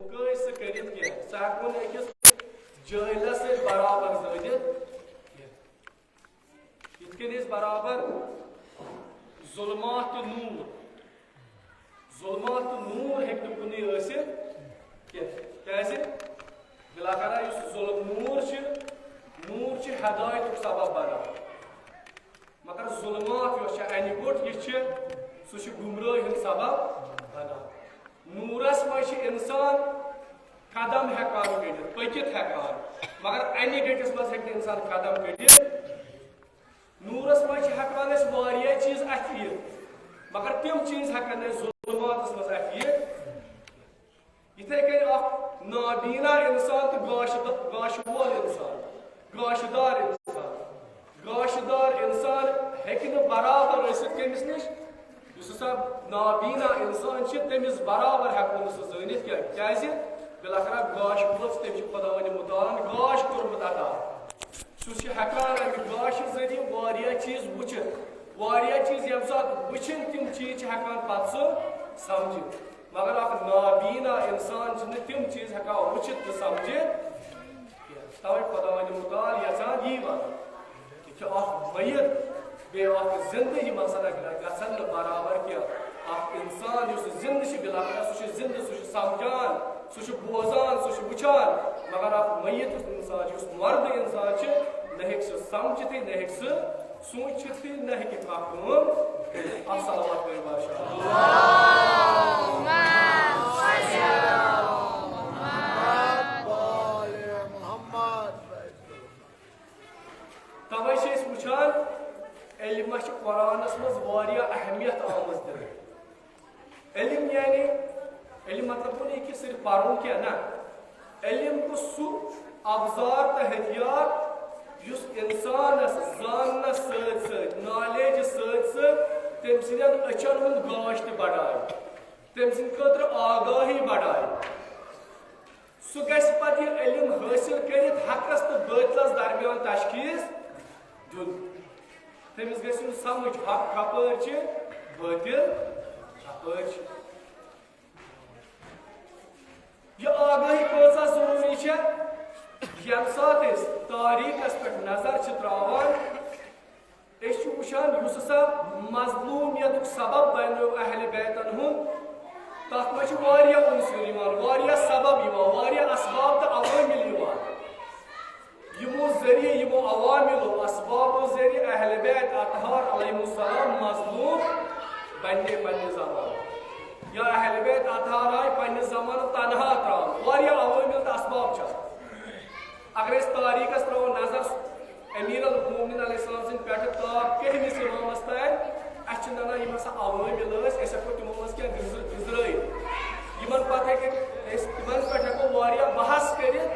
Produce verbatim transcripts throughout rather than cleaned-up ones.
کٲنٛسہِ سۭتۍ کٔرِتھ کینٛہہ۔ سُہ ہٮ۪کو نہٕ أکِس جٲہلس سۭتۍ برابر زٲنِتھ کینٛہہ۔ یِتھ کٔنۍ أسۍ برابر ظلمات تہٕ نوٗر، ظلمات تہٕ نوٗر ہیٚکہِ نہٕ کُنُے ٲسِتھ کینٛہہ۔ کیٛازِ؟ بِلاخرہ یُس ظلم نوٗر چھِ، نوٗر چھِ ہدایتُک سبب بنان۔ مگر ظلمات یۄس چھِ اَنہِ گوٚٹ، یہِ چھِ، سُہ چھُ گمرٲہی ہُنٛد سبب بنان۔ نوٗرس منٛز چھِ اِنسان قدم ہٮ۪کان کٔڑِتھ، پٔکِتھ ہٮ۪کان، مگر اَنہِ گٔٹِس منٛز ہیٚکہِ نہٕ اِنسان قدم کٔڑِتھ۔ نوٗرس منٛز چھِ ہٮ۪کان أسۍ واریاہ چیٖز اَتھِ یِتھ، مگر تِم چیٖز ہٮ۪کن نہٕ أسۍ ظلماتس منٛز اَتھِ یِتھ۔ یِتھے کٔنۍ اکھ نابینا اِنسان تہٕ گاشہِ د-، گاشہِ وول اِنسان، گاشہِ دار اِنسان، گاشہِ دار اِنسان ہیٚکہِ نہٕ برابر ٲسِتھ کٔمِس نِش؟ یُس ہسا نابینا اِنسان چھِ، تٔمِس برابر ہٮ۪کو نہٕ سُہ زٲنِتھ کینٛہہ۔ کیٛازِ؟ بِلاخرہ گاش وول چھُ، تٔمِس چھُ خۄداوندِ مُتعالن گاش کوٚرمُت عطا۔ سُہ چھُ ہٮ۪کان اَمہِ گاشہِ ذٔریعہٕ واریاہ چیٖز وٕچھِتھ، واریاہ چیٖز ییٚمہِ ساتہٕ وٕچھِنۍ، تِم چیٖز چھِ ہٮ۪کان پتہٕ سُہ سمجھِتھ۔ مگر اکھ نابینا انسان چھُنہٕ تِم چیٖز ہٮ۪کان وٕچھِتھ تہٕ سمجھِتھ کینٛہہ۔ توے خۄداوندِ مُتعال یژھان یی ونُن، یہِ چھُ اکھ میت بیٚیہِ اکھ زندٕ، یِم ہسا نہ گژھن نہٕ برابر کینٛہہ۔ اکھ انسان یُس زندٕ چھُ، بِلاخرہ سُہ چھُ زندٕ، سُہ چھُ سمجھان، سُہ چھُ بوزان، سُہ چھُ وٕچھان، مگر اکھ میت یُس انسان چھُ، یُس مردٕ انسان چھُ، نہ ہیٚکہِ سُہ سمجھِتھٕے، نہ ہیٚکہِ سُہ سوٗنٛچِتھ تہِ نہ ہیٚکہِ کانٛہہ کٲم کٔرِتھ۔ اکھ صلوات پٔرِو بادشاہ۔ توے چھِ أسۍ وٕچھان، علمس چھِ قرآنس منٛز واریاہ اہمیت آمٕژ دِنہٕ۔ علم یعنی، علم مطلب گوٚو نہٕ یہِ کہِ صرف پرُن کینٛہہ، نہ۔ علم گوٚو سُہ ابزار تہٕ ہتھیار یُس انسانس زاننس سۭتۍ سۭتۍ، نالیج سۭتۍ سۭتۍ تٔمۍ سٕنٛدٮ۪ن أچھن ہُنٛد گاش تہِ بڑایہِ، تٔمۍ سٕنٛدِ خٲطرٕ آگاہی بڑایہِ۔ سُہ گژھِ پتہٕ یہِ علم حٲصِل کٔرِتھ حقس تہٕ باطلس درمیان تشخیص دیُن۔ تٔمِس گژھِ یُن سمجھ حق کپٲرۍ چھِ، باطل کپٲرۍ چھِ۔ یہِ آگٲہی کۭژاہ ضروٗری چھےٚ؟ ییٚمہِ ساتہٕ أسۍ تاریٖخس پٮ۪ٹھ نظر چھِ تراوان، أسۍ چھِ وٕچھان یُس ہسا مظلومیتُک سبب بنیو اہل بیتن ہُنٛد، تتھ منٛز چھِ واریاہ عنصر یِوان، واریاہ سبب یِوان، واریاہ اسباب تہٕ عوامل یِوان۔ یِمو ذٔریعہٕ، یِمو عواملو، اسبابو ذٔریعہٕ اہل بیت اطہار علیہم السلام مظلوم بنے پننہِ زمانہٕ، یا اہل بیت اطہار آے پننہِ زمانہٕ تنہا تراونہٕ۔ واریاہ عوامل تہٕ اسباب چھِ آسان۔ اگر أسۍ تاریخس تراوو نظر، امیر المومنین علیہ السلام سٕنٛدِ پٮ۪ٹھٕ تا کٔہمِس امامس تام، اسہِ چھِ ننان یِم ہسا عوامل ٲسۍ، أسۍ ہٮ۪کو تِمو منٛز کینٛہہ گٔنزر-، گٔنزرٲوِتھ۔ یِمن پتہٕ ہیٚکہِ أسۍ، تِمن پٮ۪ٹھ ہٮ۪کو واریاہ بحث کٔرِتھ،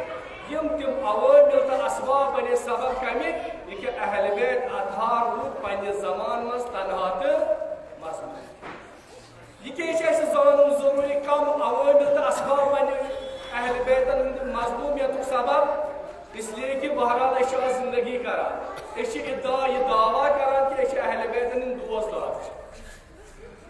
یِم تِم عوامل تہٕ اسباب بنے سبب کمہِ، یہِ کہِ اہل بیت اطہار روٗد پننہِ زمانہٕ منٛز تنہا تہٕ مظلوم۔ یہِ کیٛاہ چھُ اَسہِ زانُن ضروٗری؟ کم عوامل تہٕ اسباب بنہِ اہل بیتن ہٕنٛدِ مظلومیتُک سبب؟ اس لیے کہ بہرحال أسۍ چھِ آز زندگی کران، أسۍ چھِ ادعا، یہِ دعویٰ کران کہ أسۍ چھِ اہل بیتن ہٕنٛدۍ دوست دار۔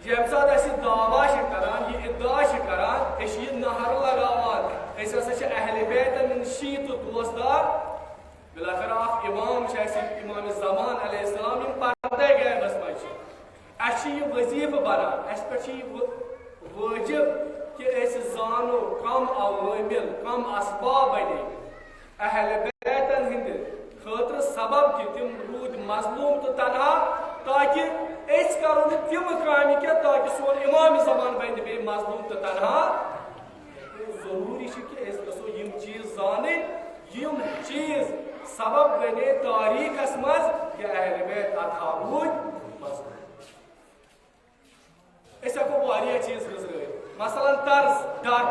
ییٚمہِ ساتہٕ أسۍ یہِ دعویٰ چھِ کران، یہِ ادعا چھِ کران، أسۍ چھِ یہِ نعرٕ لگاوان، أسۍ ہسا چھِ اہل بیتن ہٕنٛدۍ شیعہ تہٕ دوست دار۔ بلاخر اکھ امام چھُ اَسہِ امام زمان علیہ السلام، یِم پردے غیبس منٛز چھِ۔ اَسہِ چھُ یہِ وظیفہٕ بنان، اَسہِ پٮ۪ٹھ چھُ یہِ و-، وٲجب کہِ أسۍ زانو کم عوامل، کم اسباب بنے اہل بیتن ہٕنٛدِ خٲطرٕ سبب کہِ تِم روٗدۍ مظلوم تہٕ تنہا، تاکہِ أسۍ کرو نہٕ تِم کامہِ کینٛہہ، تاکہِ سون امام زمان بنہِ بیٚیہِ مظلوم تہٕ تنہا۔ ضروٗری چھُ کہِ أسۍ گژھو یِم چیٖز زانٕنۍ، یِم چیٖز سبب بنے تاریخس منٛز کہِ اہل بیت اطہار روٗدۍ مظلوم۔ أسۍ ہٮ۪کو واریاہ چیٖز گٔنزرٲوِتھ، مثلاً طرز، ڈر،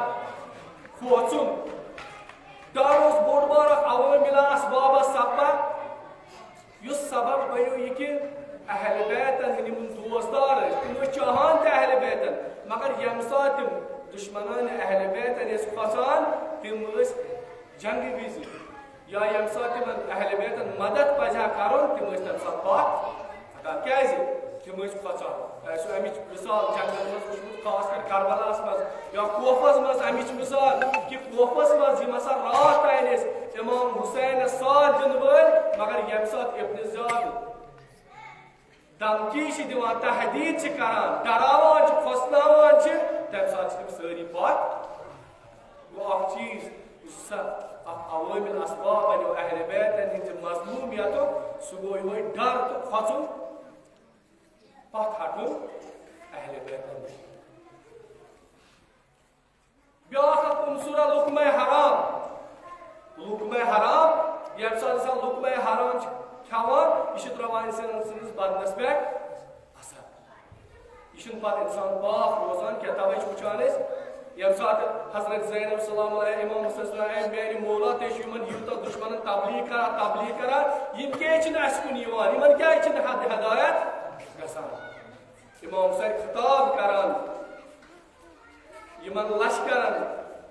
کھوژُن۔ ڈر اوس بوٚڑ بار اکھ عوامل اسباب سبب، یُس سبب بنیو یہِ کہِ اہل بیتن ہٕنٛدۍ یِم دوستدار ٲسۍ، تِم ٲسۍ چاہان تہِ اہل بیتن، مگر ییٚمہِ ساتہٕ تِم دُشمنان اہل بیتن ٲسۍ کھۄژان، تِم ٲسۍ جنگہٕ وِزِ یا ییٚمہِ ساتہٕ تِمن اہل بیتن مدد پزِ ہا کرُن، تِم ٲسۍ تمہِ ساتہٕ پتھ ہٹان۔ کیازِ؟ تِم ٲسۍ کھۄژان۔ تۄہہِ آسِوٕ امِچ مثال جنگن منٛز وٕچھمُت، خاص کر کربلاہس منٛز یا کوفس منٛز امِچ مثال۔ تحدید چھِ کران، ڈراوان چھِ، کھوژناوان چھِ، تَمہِ ساتہٕ چھِ تِم سٲری پتھ۔ گوٚو اکھ چیٖز، یُس ہسا اکھ عوامل اسباب بنیو اہل بیتن ہٕنٛدِ مظلومیتُک، سُہ گوٚو یِہوٚے ڈر تہٕ کھۄژُن، پتھ ہٹُن اہل بیتن نِش۔ بیٛاکھ اکھ عنصر لقمہ حرام۔ لقمہ حرام، ییٚمہِ ساتہٕ انسان لقمہ حرام چھُ کھٮ۪وان، یہِ چھُ ترٛاوان انسان سٕنٛدِس بدنس پٮ۪ٹھ اثر۔ یہِ چھُنہٕ پتہٕ انسان پاک روزان کینٛہہ۔ توے چھِ وٕچھان أسۍ، ییٚمہِ ساتہٕ حضرت زینب سلام اللہ، امام حسین سلام، اے میانہِ مولا، تُہۍ چھِو یِمن یوٗتاہ دُشمنن تبلیغ کران، تبلیغ کران، یِم کیازِ چھِنہٕ اَسہِ کُن یِوان، یِمن کیازِ چھِنہٕ حد ہدایت گژھان؟ امام حسین خطاب کران یِمن لشکرن،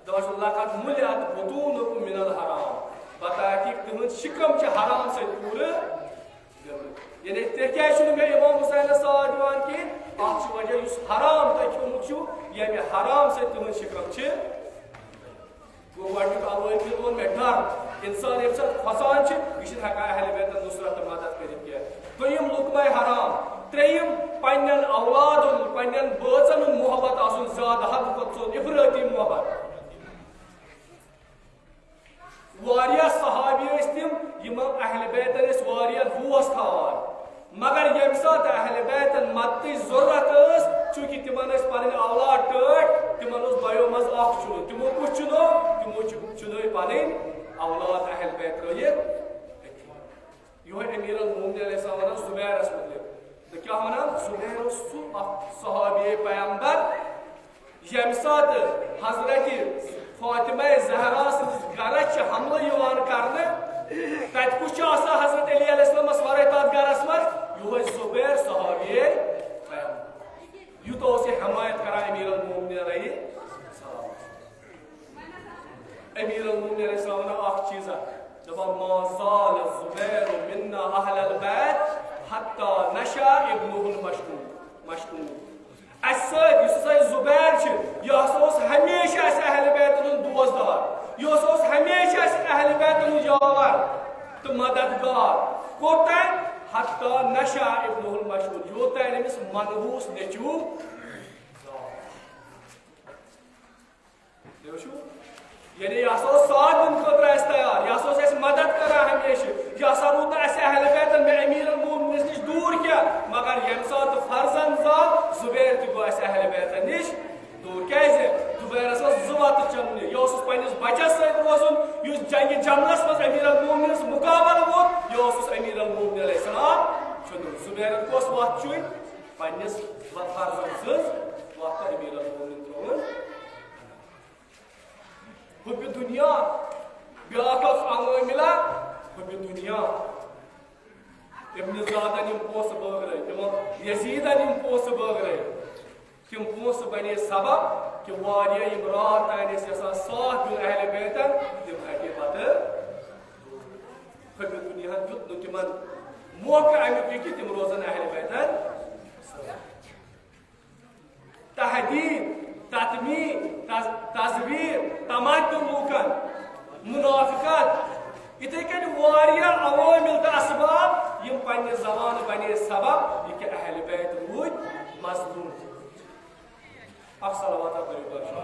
دپان چھُ، "لقد ملئت بطونکم من الحرام"، بتایا کہ تُہنٛد شِکم چھِ حرام سۭتۍ پوٗرٕ گٔمٕتۍ۔ یعنی تُہۍ کیازِ چھِو نہٕ مےٚ امام حسینس سۭتۍ دِوان کِہیٖنۍ؟ اکھ چھُ وجہ یُس حرام تۄہہِ کھیوٚمُت چھُو، یعنی حرام سۭتۍ تُہنٛد شِکم چھِ۔ گوٚو گۄڈٕنیُک عوامل ووٚن مےٚ ڈر۔ انسان ییٚمہِ ساتہٕ کھۄژان چھِ، یہِ چھِنہٕ ہٮ۪کان اہل بیتن نصرت تہٕ مدد کٔرِتھ کینٛہہ۔ دوٚیِم لقمہ حرام۔ ترٛیٚیِم، پننٮ۪ن اولادن، پننٮ۪ن بٲژن ہُنٛد محبت آسُن زیادٕ حد کھۄتہٕ ژوٚل، افراطی محبت۔ واریاہ صحابی ٲسۍ تِم، یِمن اہل بیتن ٲسۍ واریاہ دوس تھاوان۔ مگر ییٚمہِ ساتہٕ اہل بیتن مدتٕچ ضروٗرت ٲس، چونکہ تِمن ٲسۍ پنٕنۍ اولاد ٹٲٹھۍ، تِمن اوس دۄیو منٛز اکھ چُنُن۔ تِمو کُس چُنو؟ تِمو چُ-، چُنٲے پنٕنۍ اولاد اہل بیت ترٲوِتھ أتھی۔ یِہوٚے امیر المومنین علیہ السلام ونان زبیرس مُتعلق۔ تہٕ کیٛاہ ونان؟ زبیر اوس سُہ اکھ صحابی پیغمبر، ییٚمہِ ساتہٕ حضرت فاطمہ زہرا سٕنٛدِس گرس چھِ حملہٕ یِوان کرنہٕ، تتہِ کُس چھُ آسان حضرت علی علیہ السلامس ورٲے تتھ گرس منٛز؟ یِہوٚے زبیر صحابی پیغمبر۔ یوٗتاہ اوس یہِ حمایت کران امیر المومنین علیہ السلام۔ امیر المومنین علیہ السلام ونان اکھ چیٖزا، دپان، "ما زال الزبیر منا اہل البیت حتی نشا ابنہ المشؤوم"، مشؤوم۔ اسہِ سۭتۍ یُس ہسا یہِ زبیر چھُ، یہِ ہسا اوس ہمیشہ اسہِ اہل بیتن ہُنٛد دوست دار، یہِ ہسا اوس ہمیشہ اسہِ اہل بیتن ہُنٛد یاور تہٕ مددگار۔ کوٚت تام؟ حتی نشا ابنہ المشؤوم، یوٚت تام أمِس منحوس نیٚچوٗ زاو۔ تُہۍ وٕچھِو، یعنی یہِ ہسا اوس ساتھ دِنہٕ خٲطرٕ اَسہِ تیار، یہِ ہسا اوس اَسہِ مدد کران ہمیشہِ، یہِ ہسا روٗد نہٕ اَسہِ اہل بیتن، مےٚ امیر المومنینس نِش دوٗر کینٛہہ، مگر ییٚمہِ ساتہٕ فرزند زاو، زبیر تہِ گوٚو اَسہِ اہل بیتن نِش دوٗر۔ کیازِ؟ زبیرس ٲس زٕ وَتہٕ چُننہِ، یہِ اوسُس پننِس بچس سۭتۍ روزُن، یُس جنگِ جملس منٛز امیر المومنینس مُقابلہٕ ووت، یہِ اوسُس امیر المومنین علیہ السلام چُنُن۔ زبیرن کۄس وَتھ چُنۍ؟ پننِس فرزند سٕنٛز وَتھ امیر المومنین ترٲوٕن۔ حب دنیا، بیٛاکھ اکھ عواملہ، حب دنیا۔ ابن زیادن یِم پونٛسہٕ بٲگرٲے، تِمو یزیدن یِم پونٛسہٕ بٲگرٲے، تِم پونٛسہٕ بنے سبب کہِ واریاہ یِم راتھ تام ٲسۍ یژھان ساتھ دیُن اہل بیتن، تِم ہٹے پتہٕ۔ حب دنیاہن دیُت نہٕ تِمن موقعہٕ امیُک یہِ کہِ تِم روزن اہل بیتن۔ تحدید، تطمیع، تز-، تزویر، تمدن لوٗکن، منافقت، یِتھے کٔنۍ واریاہ عوامل تہٕ اسباب، یِم پننہِ زمانہٕ بنے سبب یہِ کہِ اہل بیت روٗدۍ مظلوم۔ اکھ صلوات پٔرِو برشا۔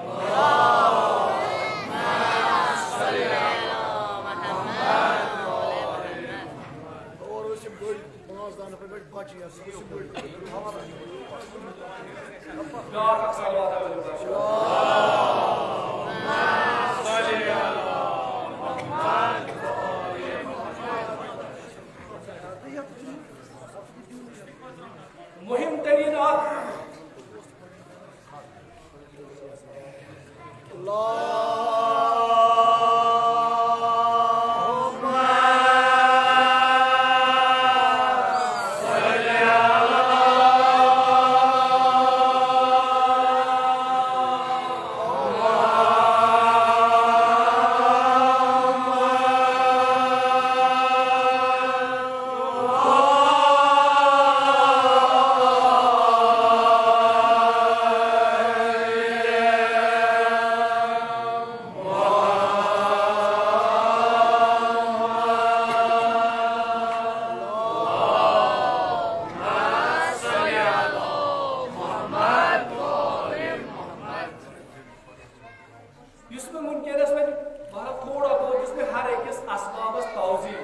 اور ٲسۍ یِم بٔڑۍ پانٛژھ دَہ نفر بٔڑۍ بچہٕ یا سُہ ٲسۍ یِم بٔڑۍ۔ بیٛاکھ اکھ صلوات پٔرِو برشا۔ مُہِم تریٖن اکھ۔ یُس مےٚ وٕنکیٚنَس وۄنۍ بہرحال تھوڑا بہت یُس مےٚ ہر أکِس اسبابَس توضیح،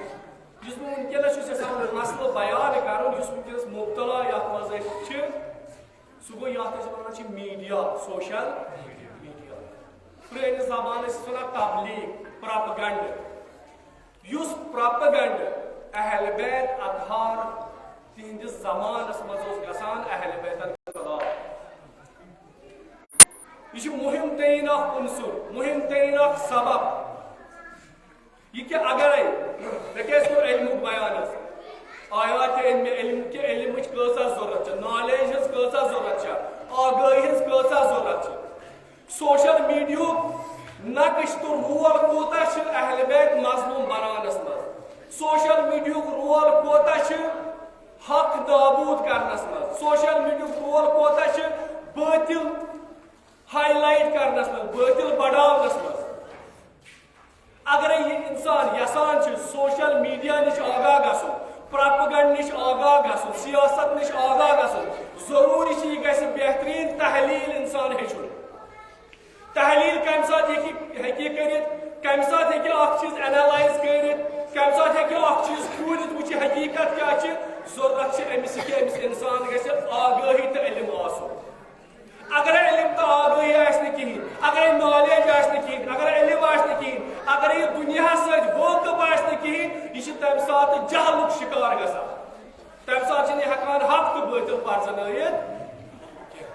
یُس بہٕ وٕنکیٚنَس چھُس یَژھان مسلہٕ بیان کَرُن، یُس وٕنکیٚنَس مُبتلا یَتھ منٛز أسۍ چھِ، سُہ گوٚو یَتھ أسۍ وَنان چھِ میٖڈیا، سوشل میٖڈیا۔ پرٛٲنِس زمانَس ٲسۍ وَنان تبلیغ، پروپیگنڈ۔ یُس پروپیگنڈ اہل بیت اطہار تِہنٛدِس زمانَس منٛز اوس گژھان اہل بیتَن خلاف۔ یہِ چھُ مُہِم ترین اکھ عنصر، مُہِم ترین اکھ سبب۔ یہِ کہِ اگرے مےٚ کیازِ کوٚر علمُک بیان حظ؟ آیات تہِ علمِ، علم کہِ علمٕچ کۭژاہ ضروٗرت چھِ، نالیج ہٕنٛز کۭژاہ ضروٗرت چھِ، آگٲہی ہٕنٛز کۭژاہ ضروٗرت چھِ۔ سوشل میٖڈیاہُک نقش تہٕ رول کوٗتاہ چھُ اہل بیت مظلوم بناونس منٛز؟ سوشل میٖڈیاہُک رول کوٗتاہ چھُ حق نابوٗد کرنس منٛز؟ سوشل میٖڈیاہُک رول کوٗتاہ چھُ بٲطِل ہائی لائٹ کرنس منٛز، بٲطِل بڑاونس منٛز؟ اگرے یہِ انسان یژھان چھُ سوشل میٖڈیا نِش آگاہ گژھُن، پروپیگنڈ نِش آگاہ گژھُن، سیاست نِش آگاہ گژھُن، ضروٗری چھُ یہِ گژھِ بہتریٖن تحلیل انسان ہیٚچھُن۔ تحلیل کمہِ ساتہٕ ہیٚکہِ، ہیٚکہِ یہِ کٔرِتھ؟ کمہِ ساتہٕ ہیٚکہِ اکھ چیٖز اینالائز کٔرِتھ؟ کمہِ ساتہٕ ہیٚکہِ اکھ چیٖز کھوٗلِتھ وٕچھِ حقیٖقت کیٛاہ چھِ؟ ضروٗرت چھِ أمِس یہِ کہِ أمِس انسان گژھِ آگٲہی تہٕ علم آسُن۔ اگرے علم تہٕ آگٲہی آسہِ نہٕ کِہیٖنۍ، اگرے نالیج آسہِ نہٕ کِہیٖنۍ، اگرے علم آسہِ نہٕ کِہیٖنۍ، اگرے یہِ دُنیاہس سۭتۍ وٲقف آسہِ نہٕ کِہیٖنۍ، یہِ چھِ تمہِ ساتہٕ جہلُک شکار گژھان۔ تمہِ ساتہٕ چھِنہٕ یہِ ہٮ۪کان حق تہٕ بٲطِل پرزنٲیِتھ کینٛہہ۔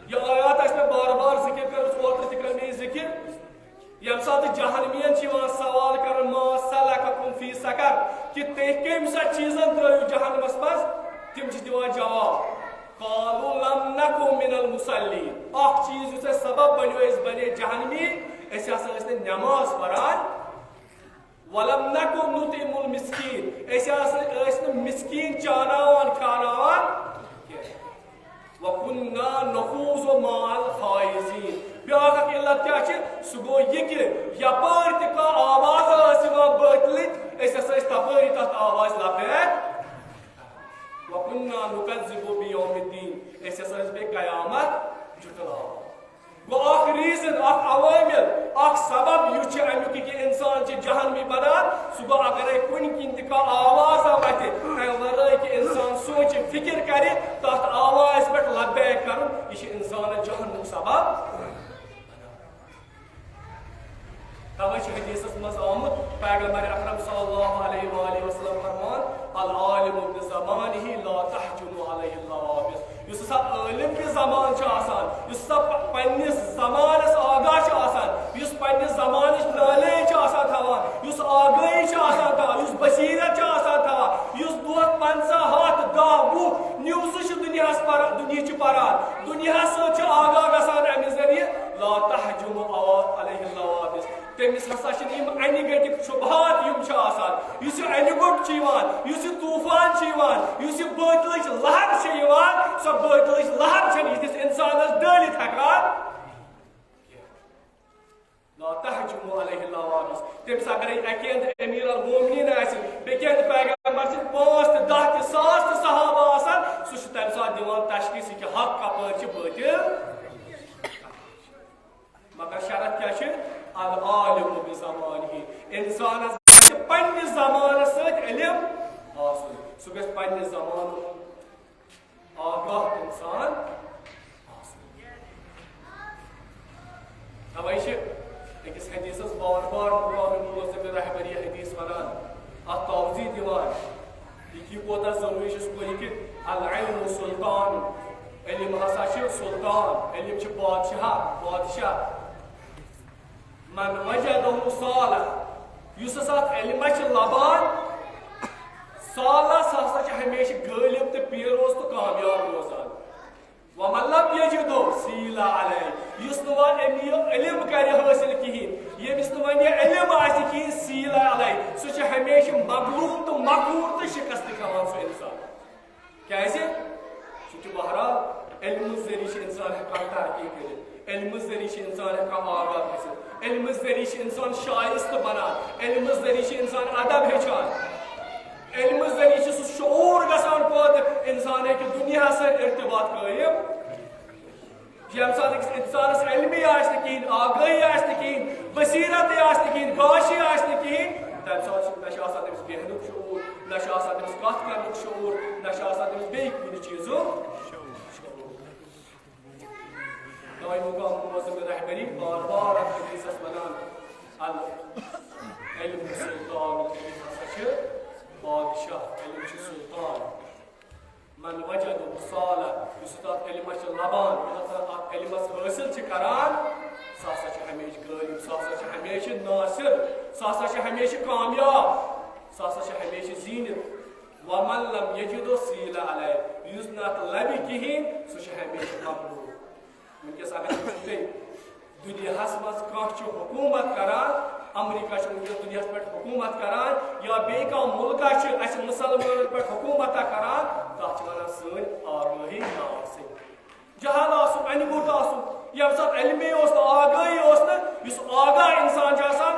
یہِ آیات آسہِ مےٚ بار بار ذِکِر کٔرمٕژ، اوترٕ تہِ کٔر مےٚ یہِ ذِکِر۔ ییٚمہِ ساتہٕ جہنمین چھِ یِوان سوال کران، "ما سلککم فی سقر؟" کہِ تُہۍ کمہِ ساتہٕ چیٖزن ترٲیِو جہنمس منٛز؟ تِم چھِ دِوان جواب، "قالوا لم نکو من المصلین۔" اکھ چیٖز یُس اَسہِ سبب بنیو أسۍ بنے جہنمی، أسۍ ہسا ٲسۍ نہٕ نماز پران۔ "ولم نکو نطعم المسکین"، أسۍ ہسا ٲسۍ نہٕ مسکین چاناوان، کھیاناوان کینٛہہ۔ "وَكُنَّا نَخُوضُ مَعَ الْخَائِضِينَ۔" بیٛاکھ اکھ علت کیٛاہ چھِ؟ سُہ گوٚو یہِ کہِ یپٲرۍ تہِ کانٛہہ آواز ٲس یِوان بٲطلٕچ، أسۍ ہسا ٲسۍ تپٲری تتھ آوازِ لبیک۔ "وَكُنَّا نُكَذِّبُ بِيَوْمِ الدِّينِ"، أسۍ ہسا ٲسۍ بیٚیہِ قیامت جُٹلاوان۔ گوٚو اکھ ریٖزن، اکھ عوامل، اکھ سبب یُس چھُ امیُک کہِ انسان چھُ جہنمی بنان، سُہ گوٚو اگرے کُنہِ کِنۍ تہِ کانٛہہ آواز آو اتہِ، امہِ ورٲے کہِ انسان سونچہِ، فکر کرِ، تتھ آوازِ پٮ۪ٹھ لبیک کرُن، یہِ چھُ انسانس جہنمُک سبب۔ توے چھُ حدیثس منٛز آمُت، پیغمبر اکرم صلی اللہ علیہ وآلہ وسلم فرمان، "العالم بزمانہ لا تحجم علیہ النوابغ۔" یُس ہسا عٲلِم تہِ زمان چھُ آسان، یُس ہسا پ-، پننِس زمانس آگاہ چھُ آسان، یُس پننِس زمانٕچ نالیج چھُ آسان تھاوان، یُس آگٲہی چھُ آسان تھاوان، یُس بصیرت چھُ آسان تھاوان، یُس دۄہ پنٛژاہ، ہتھ، دَہ، وُہ نِوزٕ چھُ دُنیاہس پران، دُنیہٕچ پران، دُنیاہس سۭتۍ چھُ آگاہ گژھان امہِ ذٔریعہٕ، لا تحجم علیہ النوابغ۔ تٔمِس ہسا چھِنہٕ یِم انہِ گٔٹِکۍ شبہات یِم چھِ آسان، یُس یہِ انہِ گوٚٹ چھُ یِوان، یُس یہِ طوفان چھُ یِوان، یُس یہِ بٲطلٕچ لہر چھِ یِوان، سۄ بٲطلٕچ لہر چھَنہٕ یِتھِس اِنسانَس ڈٲلِتھ ہٮ۪کان۔ لا تحجم علیہ النوابغ۔ تٔمِس اگرے اَکہِ اَندٕ امیر المومنین آسہِ، بیٚکہِ اَندٕ پیغمبر سٕنٛدۍ پانٛژھ تہٕ دَہ تہٕ ساس تہٕ صحابہ آسان، سُہ چھُ تَمہِ ساتہٕ دِوان تشخیص کہِ حق کپٲرۍ چھِ، بٲطل۔ مگر شرط کیٛاہ چھِ؟ العالم بزمانہ۔ انسانس گژھِ پننِس زمانس سۭتۍ علم آسُن۔ سُہ گژھِ پننِس زمانُک آگاہ انسان آسُن۔ توے چھِ أکِس حدیثس بار بار مُقابلہٕ منظم رہبری حدیث ونان، اتھ توضیح دِوان۔ یہِ کہِ کوتاہ ضروٗری چھُ، سُہ گوٚو یہِ کہِ العلم سلطان، علم ہسا چھُ سلطان، علم چھُ بادشاہ، بادشاہ۔ من وجدہ صالح، یُس ہسا اتھ علمس چھِ لبان، صالح، سُہ ہسا چھُ ہمیشہِ غٲلب تہٕ پیروز تہٕ کامیاب روزان۔ ومن لم یجدہ سیلہ علیہ، یُس نہٕ وۄنۍ أمۍ یہِ علم کرِ حٲصِل کِہیٖنۍ، ییٚمِس نہٕ وۄنۍ یہِ علم آسہِ کِہیٖنۍ، سیلہ علیہ، سُہ چھُ ہمیشہِ مغلوب تہٕ مغرور تہٕ شکست کھٮ۪وان سُہ انسان۔ کیازِ؟ چونکہ بہرحال علمہٕ ذٔریعہٕ چھُ انسان ہٮ۪کان ترقی کٔرِتھ، علمہٕ ذٔریعہٕ چھُ انسان ہٮ۪کان آگاہ گٔژھِتھ، علمہٕ ذٔریعہٕ چھُ انسان شایستہٕ بنان، علمہٕ ذٔریعہٕ چھُ انسان ادب ہیٚچھان۔ علمہٕ ذٔریعہٕ چھُ سُہ شعوٗر گژھان پٲدٕ، انسان ہیٚکہِ دُنیاہس سۭتۍ ارتباط قٲیِم۔ ییٚمہِ ساتہٕ أکِس اِنسانَس علمٕے آسہِ نہٕ کِہیٖنۍ، آگٲہی آسہِ نہٕ کِہیٖنۍ، بصیٖرتٕے آسہِ نہٕ کِہیٖنۍ، گاشی آسہِ نہٕ کِہیٖنۍ، تَمہِ ساتہٕ چھُ، نہ چھُ آسان تٔمِس بیٚہنُک شعوٗر، نہ چھُ آسان تٔمِس کَتھ کَرنُک شعوٗر، نہ چھُ آسان تٔمِس بیٚیہِ کُنہِ چیٖزُک شعوٗر۔ دائے مقام معظم رہبری بار بار اَتھ حدیٖثَس وَنان، العلم سلطان، علم ہسا چھِ بادشاہ، علم چھِ سلطان۔ من وجد وصالا، یُس تَتھ علمَس چھِ لَبان، یُس ہسا اَتھ علمَس حٲصِل چھِ کران، سُہ ہسا چھُ ہمیشہِ غٲلب، سُہ ہسا چھُ ہمیشہِ ناصر، سُہ ہسا چھُ ہمیشہِ کامیاب، سُہ ہسا چھُ ہمیشہِ زیٖنِتھ۔ ومن لم یجد صیل علیہ، یُس نہٕ اَتھ لَبہِ کِہیٖنۍ، سُہ چھُ ہمیشہِ مغلوب۔ وٕنکیٚس اگر وٕچھِو تُہۍ، دُنیاہَس منٛز کانٛہہ چھُ حکوٗمت کران، امریکہ چھُ وٕنکیٚس دُنیاہَس پٮ۪ٹھ حکوٗمت کران، یا بیٚیہِ کانٛہہ مُلکہ چھُ اَسہِ مُسلمانَن پٮ۪ٹھ حکوٗمتہ کران، تَتھ چھِ وَنان سٲنۍ آگٲہی نہ آسٕنۍ۔ جہل آسُن، اَنہِ گوٚٹ آسُن، ییٚمہِ ساتہٕ علمٕے اوس نہٕ، آگٲہی اوس نہٕ، یُس آگاہ اِنسان چھُ آسان،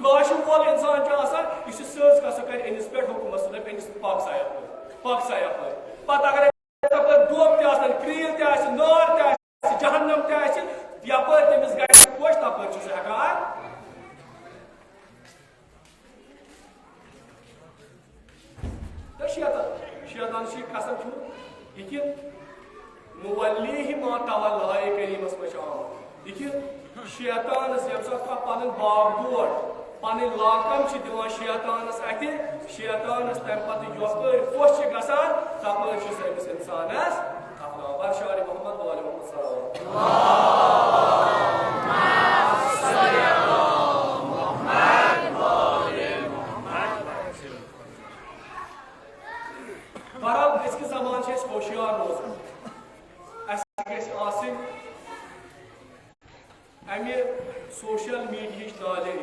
گاشہِ وول اِنسان چھُ آسان، یہِ چھُ سیوٚد کھسان، سُہ کَرِ أمِس پٮ۪ٹھ حُکُم، سُہ دَپہِ أمِس پَک سا یَپٲرۍ، پَک سا یَپٲرۍ۔ پَتہٕ اَگَرے تَپٲرۍ دۄب تہِ آسَن، کرٛیٖلۍ تہِ آسہِ، نار تہِ آسہِ، جہنم تہِ آسہِ، یَپٲرۍ تٔمِس گَژھِ خۄش، تَپٲرۍ چھُ سُہ ہٮ۪کان۔ تہٕ شیطان، شیطان چھُ یہِ قسم کھیوٚمُت، یہِ کہِ نُوَلِّیہِ ما تَوَلَّا، آیہِ کریٖمَس منٛز چھُ آمُت۔ یہِ کہِ شیطانَس ییٚمہِ ساتہٕ کانٛہہ پَنُن باغ بوٹ، پَنٕنۍ لاکَم چھِ دِوان شیطانَس اَتھِ، شیطانَس تَمہِ پَتہٕ یَپٲرۍ خۄش چھِ گژھان، تَپٲرۍ چھُ سُہ أمِس اِنسانَس اَپناوان۔ بَر شعرِ محمد وعلیکم السلام۔ بہرحال، أزکہِ زمانہٕ چھِ أسۍ ہوشیار روزُن۔ اَسہِ گژھِ آسٕنۍ اَمہِ سوشل میڈیاہٕچ نالیج۔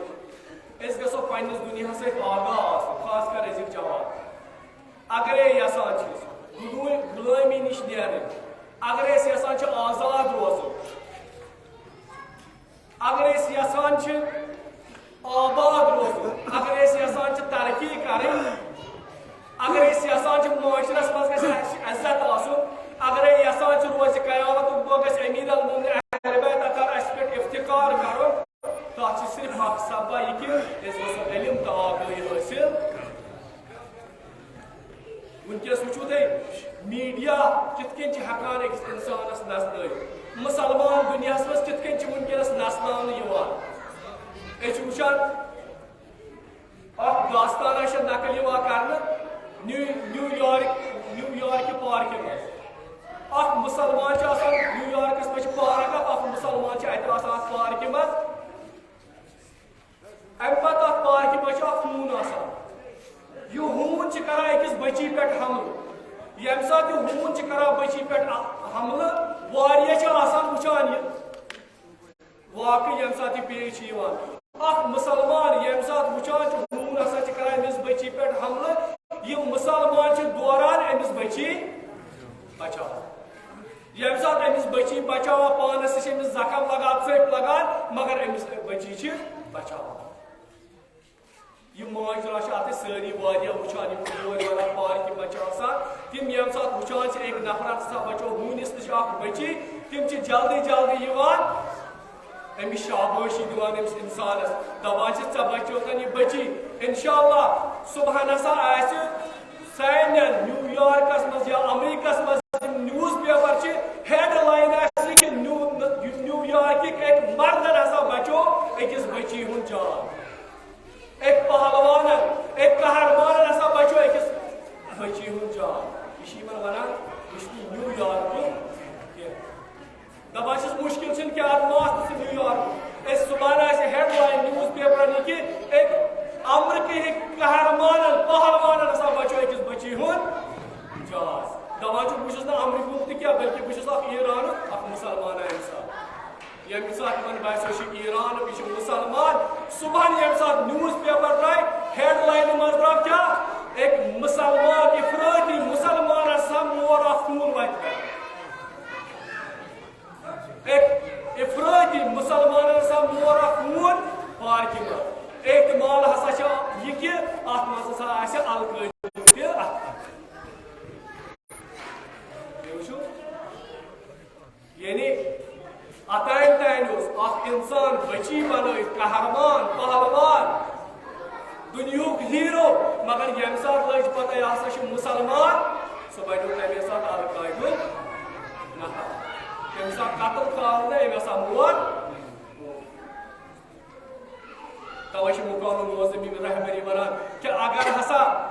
أسۍ گژھو پننِس دُنیاہَس سۭتۍ آگاہ آسٕنۍ، خاص کر أزِکۍ جوان۔ اگرے یژھان چھِ غلو-، غلٲمی نِش نیرٕنۍ، اگر أسۍ یژھان چھِ آزاد روزُن، اگر أسۍ یژھان چھِ آباد روزُن، اگر أسۍ یژھان چھِ ترقی کرٕنۍ، اگر أسۍ یژھان چھِ معاشرس منٛز گژھِ اَسہِ عزت آسُن، اگر أسۍ یژھان چھِ روزِ قیامتُک دۄہ گژھِ امیر المومنین اہل بیت اطہار اَسہِ پٮ۪ٹھ افتخار کرُن، تَتھ چھِ صرف اکھ سببہ یہِ کہِ أسۍ گژھو علم تہٕ آگٲہی حٲصِل۔ وٕنکیٚس وٕچھِو تُہۍ، میٖڈیا کِتھ کٔنۍ چھِ ہٮ۪کان أکِس اِنسانَس نَژنٲوِتھ۔ مُسلمان دُنیاہَس منٛز کِتھ کٔنۍ چھِ وٕنکیٚنَس نَژناونہٕ یِوان۔ أسۍ چھِ وٕچھان، اَکھ داستانہ چھےٚ نقل یِوان کرنہٕ نیو-، نیو یارک، نیو یارکہِ پارکہِ منٛز۔ اَکھ مُسلمان چھُ آسان، نیو یارکَس منٛز چھِ پارک اَکھ، اَکھ مُسلمان چھُ اَتہِ آسان اَتھ پارکہِ منٛز۔ اَمہِ پَتہٕ اَتھ پارکہِ منٛز چھُ اَکھ ہوٗن آسان۔ یہِ ہوٗن چھُ کران أکِس بٔچی پٮ۪ٹھ حملہٕ۔ ییٚمہِ ساتہٕ یہِ ہوٗن چھُ کران بٔچی پٮ۪ٹھ اَ-، حملہٕ، واریاہ چھِ آسان وٕچھان یہِ واقعہٕ، ییٚمہِ ساتہٕ یہِ پیش چھُ یِوان۔ اَکھ مُسلمان ییٚمہِ ساتہٕ وٕچھان چھُ ہوٗن ہسا چھُ کران أمِس بٔچی پٮ۪ٹھ حملہٕ، یہِ مُسلمان چھُ دوران أمِس بٔچی بچاوان۔ ییٚمہِ ساتہٕ أمِس بٔچی بچاوان، پانس تہِ چھِ أمِس زخم لگان، ژٔپۍ لگان، مگر أمِس بٔچی چھِ بچاوان۔ یہِ ماجرا چھِ اَتھ أسۍ سٲری واریاہ وٕچھان، یِم کورِ وَنان پارکہِ منٛز چھِ آسان، تِم ییٚمہِ ساتہٕ وٕچھان چھِ أکۍ نفرَس ہسا بچو ہوٗنِس نِش اَکھ بٔچی، تِم چھِ جلدی جلدی یِوان أمِس شابٲشی دِوان أمِس اِنسانَس، دَپان چھِس، "ژےٚ بچیوتَن یہِ بٔچی، اِنشاءاللہ صُبحَن ہسا آسہِ سانٮ۪ن نیو یارکس منٛز یا امریکس منٛز یِم نیوز پیپر چھِ، ہیڈ لاین آسہِ لیکھِتھ، نیو، نیو یارکِک أکۍ مردن ہسا بچو أکِس بچی ہُنٛد جان، أکۍ پہلوانن، أکۍ قہرمانن ہسا بچو أکِس بچی ہُنٛد جان۔" یہِ چھِ یِمن ونان، یہِ چھُنہٕ نیو یارکُک کینٛہہ۔ دپان چھِس، مُشکِل چھُنہٕ کینٛہہ، اتھ ما آسہِ سُہ نیو یارک۔ أسۍ صُبحن آسہِ ہیڈ لاین نیوز پیپرن یہِ کہِ أکۍ امریکہٕ ہٕکۍ قہرمانن، پہلوانن ہسا بچو أکِس بچی ہُنٛد جان۔ دپان چھُ، بہٕ چھُس نہٕ امریکہُک تہِ کینٛہہ، بلکہِ بہٕ چھُس اکھ ایرانُک، اکھ مُسلمان انسان۔ ییٚمہِ ساتہٕ یِمن باسیو، یہِ چھُ ایرانُک، یہِ چھُ مُسلمان، صُبحن ییٚمہِ ساتہٕ نیوز پیپر درٛاے، ہیڈ لاینہِ منٛز درٛاو کیٛاہ؟ أکۍ مُسلمان، افرٲطی مُسلمان ہسا مور اکھ خوٗن وتہِ۔ أکۍ افرٲطی مُسلمانن ہسا مور اکھ ہوٗن پارکہِ منٛز۔ احتمال ہسا چھُ یہِ کہِ اتھ منٛز ہسا آسہِ القٲعدٕ تہِ اتھٕ۔ تُہۍ وٕچھِو، یعنی بنٲوِتھ قہرمان، پہلوان، دُنیہُک ہیرو، مگر ییٚمہِ ساتہٕ لٔج پتہ یہِ ہسا چھُ مُسلمان، سُہ بنیو تَمے ساتہٕ القٲعدُک نفر۔ تٔمۍ سا قتل کھال نہٕ، أمۍ ہسا مور۔ توے چھِ مقام معظم رہبری ونان کہ اگر ہسا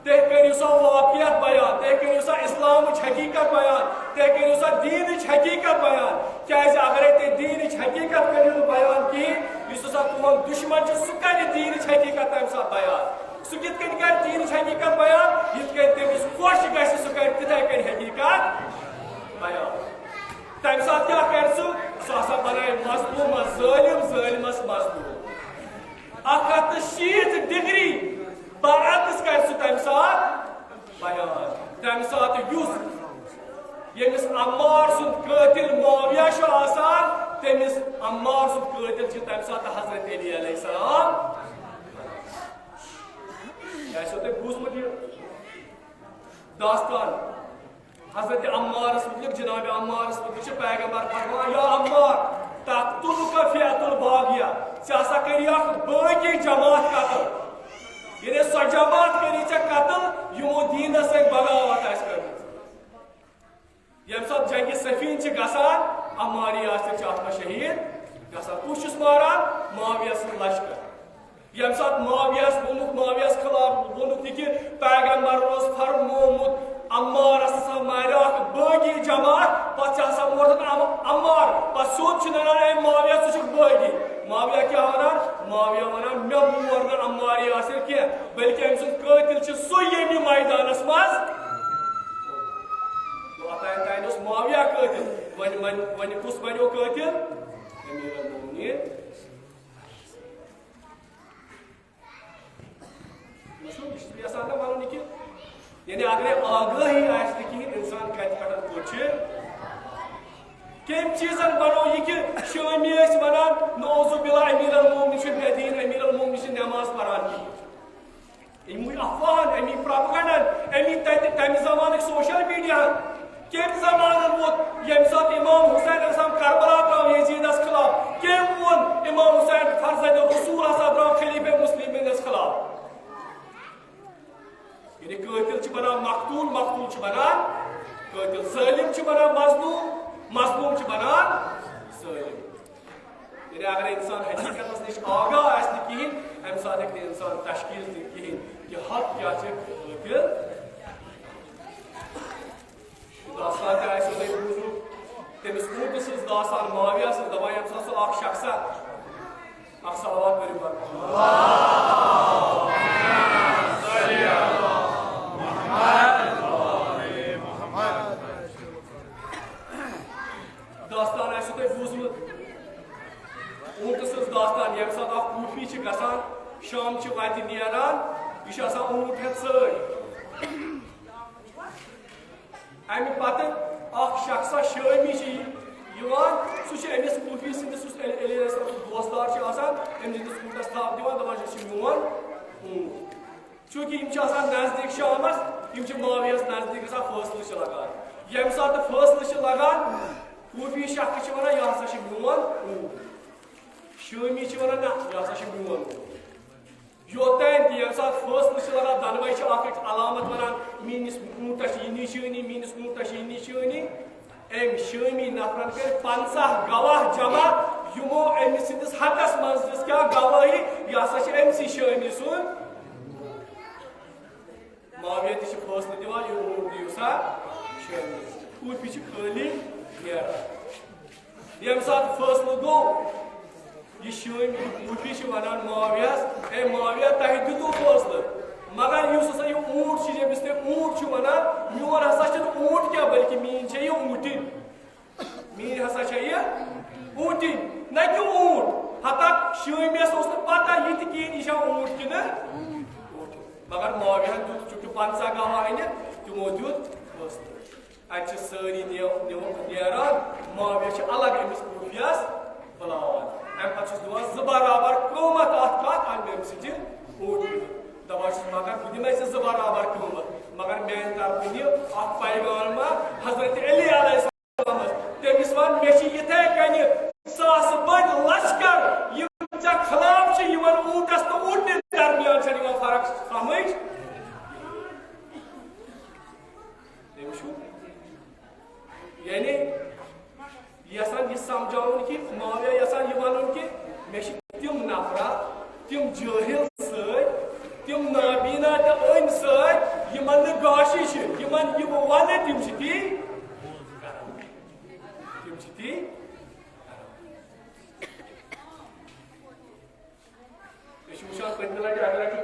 تُہۍ کٔرِو سا واقعیت بیان، تُہۍ کٔرِو سا اسلامٕچ حقیقت بیان، تُہۍ کٔرِو سا دیٖنٕچ حقیقت بیان۔ کیازِ اگرے تُہۍ دیٖنٕچ حقیقت کٔرِو نہٕ بیان کِہیٖنۍ، یُس ہسا تُہُنٛد دُشمن چھُ، سُہ کرِ دیٖنٕچ حقیقت تَمہِ ساتہٕ بیان۔ سُہ کِتھ کٔنۍ کرِ دیٖنٕچ حقیقت بیان؟ یِتھ کٔنۍ تٔمِس خۄش گژھِ، سُہ کرِ تِتھے کٔنۍ حقیقت بیان۔ تَمہِ ساتہٕ کیٛاہ کرِ سُہ؟ سُہ ہسا بنایہِ مظلوٗمس ظٲلِم، ظٲلِمس مظلوٗم۔ اکھ ہتھ تہٕ شیٖتھ ڈگری برعکس کرِ سُہ تمہِ ساتہٕ بیان۔ تمہِ ساتہٕ یُس، ییٚمِس عمار سُنٛد قٲتِل معاویہ چھُ آسان، تٔمِس عمار سُنٛد قٲتِل چھُ تمہِ ساتہٕ حضرت علی علیہ السلام۔ یہِ آسیو تۄہہِ بوٗزمُت یہِ داستان۔ حضرت عمارس متعلق، جناب عمارس متعلق چھُ پیغمبر فرماوان، یا عمار، تقتلک فئة الباغیہ، ژےٚ ہسا کری اکھ بٲغی جماعت قتل۔ یعنی سۄ جماعت کری ژےٚ قتل، یِمو دیٖنس سۭتۍ بغاوت آسہِ کٔرمٕژ۔ ییٚمہِ ساتہٕ جنگِ صفین چھِ گژھان، عمار یاسر چھِ اتھ منٛز شہید گژھان۔ کُس چھُس ماران؟ معاویہ سُنٛد لشکر۔ ییٚمہِ ساتہٕ معاویہس ووٚنُکھ، معاویہس خلاف ووٚنُکھ یہِ کہِ پیغمبرن اوس فرمومُت، عمارس ہسا مارِ اکھ بٲغی جماعت، پتہٕ چھِ آسان مورتن عم-، عمار، پتہٕ سیوٚد چھِ ننان، "اے معاویہ، ژٕ چھُکھ بٲغی۔" معاویہ کیٛاہ ونان؟ معاویہ ونان، "مےٚ مور نہٕ عمار یاسر کینٛہہ، بلکہِ أمۍ سُنٛد قٲتِل چھُ سُے، ییٚمۍ یہِ میدانس منٛز۔" گوٚو، اوٚتام تام اوس معاویہ قٲتِل، وۄنۍ، وۄنۍ، وۄنۍ کُس بنیو قٲتِل؟ امیر المومنین۔ وٕچھِو، یہِ چھُس بہٕ یژھان تۄہہِ وَنُن یہِ کہِ، یعنی، اگرے آگٲہی آسہِ نہٕ کِہیٖنۍ، اِنسان کَتہِ پٮ۪ٹھ کوٚت چھِ؟ کٔمۍ چیٖزن بنوو یہِ کہِ شٲمی ٲسۍ وَنان، "نعوذ باللہ، امیر المومنین چھُنہٕ مےٚ دیٖن، امیر المومنین چھُنہٕ نٮ۪ماز پَران کِہیٖنۍ"؟ یِموٕے افواہن، اَمی پروپیگنڈن، اَمی تَتہِ، تَمہِ زمانٕکۍ سوشل میڈیاہن، کٔمۍ زمانن ووت، ییٚمہِ ساتہٕ امام حسین علیہ السلام کربلا درٛاو یزیدس خلاف، کٔمۍ ووٚن امام حسین فرزند رسول ہسا درٛاو خلیفہ مسلمینس خلاف؟ یعنی قٲتل چھِ بنان مقتول، مقتول چھِ بنان قٲتل، ظٲلم چھِ بنان مظلوم، مظلوم چھِ بنان ظٲلم۔ یعنی اگر انسان حقیقتس نِش آگاہ آسہِ نہٕ کِہیٖنۍ، امہِ ساتہٕ ہیٚکہِ نہٕ انسان تشخیص دِتھ کِہیٖنۍ کہِ حق کیٛاہ چھِ، قٲتل۔ داستان تہِ آسہِ تۄہہِ بوٗزمُت، تٔمِس اوٗنٛٹہٕ سٕنٛز داستان، معاویہ سٕنٛز، دَپان، ییٚمہِ ساتہٕ سُہ اکھ شخصا، اکھ صلوات پٔرِو پتہٕ۔ داستان آسہِ تۄہہِ بوٗزمُت، اوٗنٛٹہٕ سٕنٛز داستان، ییٚمہِ ساتہٕ اکھ کوٗفی چھِ گژھان، شام چھِ وَتہِ نیران، یہِ چھُ آسان اوٗنٛٹ ہٮ۪تھ سۭتۍ۔ اَمہِ پتہٕ اکھ شخصا شٲمی چھُ یہِ-، یِوان، سُہ چھُ أمِس کوٗفی سٕنٛدِس، یُس علی، علی علیہ السلام سُنٛد دوستدار چھُ آسان، أمۍ سٕنٛدِس اوٗنٛٹس تھپھ دِوان، دَپان چھُ، "یہِ چھُ میون اوٗنٛٹ۔" چوٗنٛکہِ یِم چھِ آسان نزدیٖک شامس، یِم چھِ معاویس نزدیٖک گژھان، فٲصلہٕ چھِ لگان۔ ییٚمہِ ساتہٕ فٲصلہٕ چھِ لگان، کوٗفی شخص چھِ ونان، "یہِ ہسا چھُ میون اوٗنٛٹ۔" شٲمی چھِ ونان، "نہ، یہِ ہسا چھُ میون اوٗنٛٹ۔" یوٚتام تہِ ییٚمہِ ساتہٕ فٲصلہٕ چھِ لگان، دۄنوَے چھِ اکھ أکِس علامت ونان، "میٲنِس اوٗنٛٹس چھِ یہِ نِشٲنی، میٲنِس اوٗنٛٹس چھِ یہِ نِشٲنی۔" أمۍ شٲمی نفرن کٔرۍ پنٛژاہ گواہ جمع، یِمو أمۍ سٕنٛدِس حقس منٛز دِژ کیٛاہ گوٲہی، یہِ ہسا چھِ أمۍ سٕے شٲمی سُنٛد۔ معاویہ تہِ چھِ فٲصلہٕ دِوان، یہِ اوٗنٛٹ دِیِو سا شٲمی۔ کوٗفی چھِ خٲلی نیران۔ ییٚمہِ ساتہٕ فٲصلہٕ گوٚو، یہِ شٲمی کوٗفی چھِ وَنان معاویَس، "اے معاویہ، تۄہہِ دیُتوُ فٲصلہٕ، مگر یُس ہسا یہِ اوٗنٛٹ چھُ، ییٚمِس تُہۍ اوٗنٛٹ چھِو وَنان، میون ہسا چھُنہٕ اوٗنٛٹ کینٛہہ، بلکہِ میٛٲنۍ چھےٚ یہِ اوٗنٛٹِنۍ۔ میٛٲنۍ ہسا چھےٚ یہِ اوٗنٛٹِنۍ، نہ کہِ اوٗنٛٹ۔ حتیٰ شٲمیَس اوس نہٕ پَتہ یہِ تہِ کِہیٖنۍ، یہِ چھا اوٗنٛٹ کِنہٕ اوٗنٛٹِنۍ۔ مگر معاویہَن دیُت، چوٗنٛکہِ پنٛژاہ گواہ أنِتھ، تِمو دیُت فٲصلہٕ۔" اَتہِ چھِ سٲری نیو-، نیو-، نیران، معاویہ چھُ الگ أمِس کوٗفیَس بُلاوان۔ اَمہِ پَتہٕ چھُس دِوان زٕ برابر قۭمَتھ اَتھ کَتھ اَنہِ أمۍ سٕنٛدِ اوٗنٛٹہِ۔ دَپان چھُس، "مگر بہٕ دِمَے ژےٚ زٕ برابر قۭمَتھ، مگر میٛانہِ طرفہٕ نہِ اَکھ پیغام ما حضرت علی علیہ السلامَس، تٔمِس وَن، مےٚ چھِ یِتھَے کَنہِ ساسہٕ بٔدۍ لشکر، یِم تِم جٲہِل سٲتۍ، تِم نابینا تہٕ أنۍ سٲتۍ، یِمن نہٕ گاشی چھِ، یِمن یہِ بہٕ وَنہٕ، تِم چھِ تی کران۔ تِم چھِ تی کران۔ أسۍ چھِ وٕچھان، پٔتمہِ لٹہِ، اَکہِ لٹہِ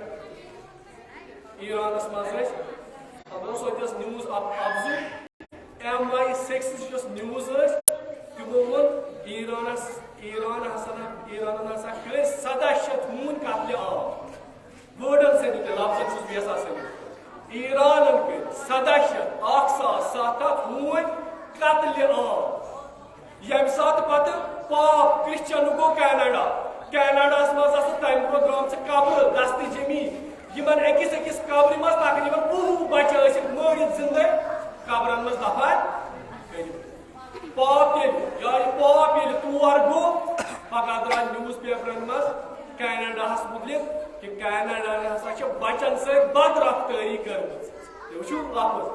ایرانس منٛز ٲسۍ، خبر اوس، اَتہِ ٲس news اَپ-، اَپزُے، ایم آی سِکِس یۄس news ٲس، تِمو ووٚن، ایرانس، ایران ہسا نہ، ایرانن ہسا کٔرۍ سَداہ شیٚتھ ہوٗنۍ قتلِ عام۔ وٲڈن سۭتۍ تہِ لفظن چھُس بہٕ یژھان سٔمجھُن۔ ایرانن کٔرۍ سَداہ شیٚتھ، اکھ ساس ستھ ہتھ ہوٗنۍ قتلِ عام۔ ییٚمہِ ساتہٕ پتہٕ پاپ کرسچن گوٚو کینیڈا، کینیڈاہس منٛز آسہٕ تمہِ برونٛہہ درامژٕ قبرٕ دستہِ جمی، یِمن أکِس أکِس قبرِ منٛز تقریباً وُہ وُہ بچہٕ ٲسِکھ مٲرِتھ زِندَے قبرن منٛز دفن کٔرِتھ۔ پاپ ییٚلہِ، یعنی پاپ ییٚلہِ تور گوٚو، پگاہ درٛاے news paperن منٛز کینیڈاہس مُتعلِق کہِ کینیڈاہن ہسا چھِ بچن سۭتۍ بدرفتٲری کٔرمٕژ۔ تُہۍ وٕچھِو لفظ،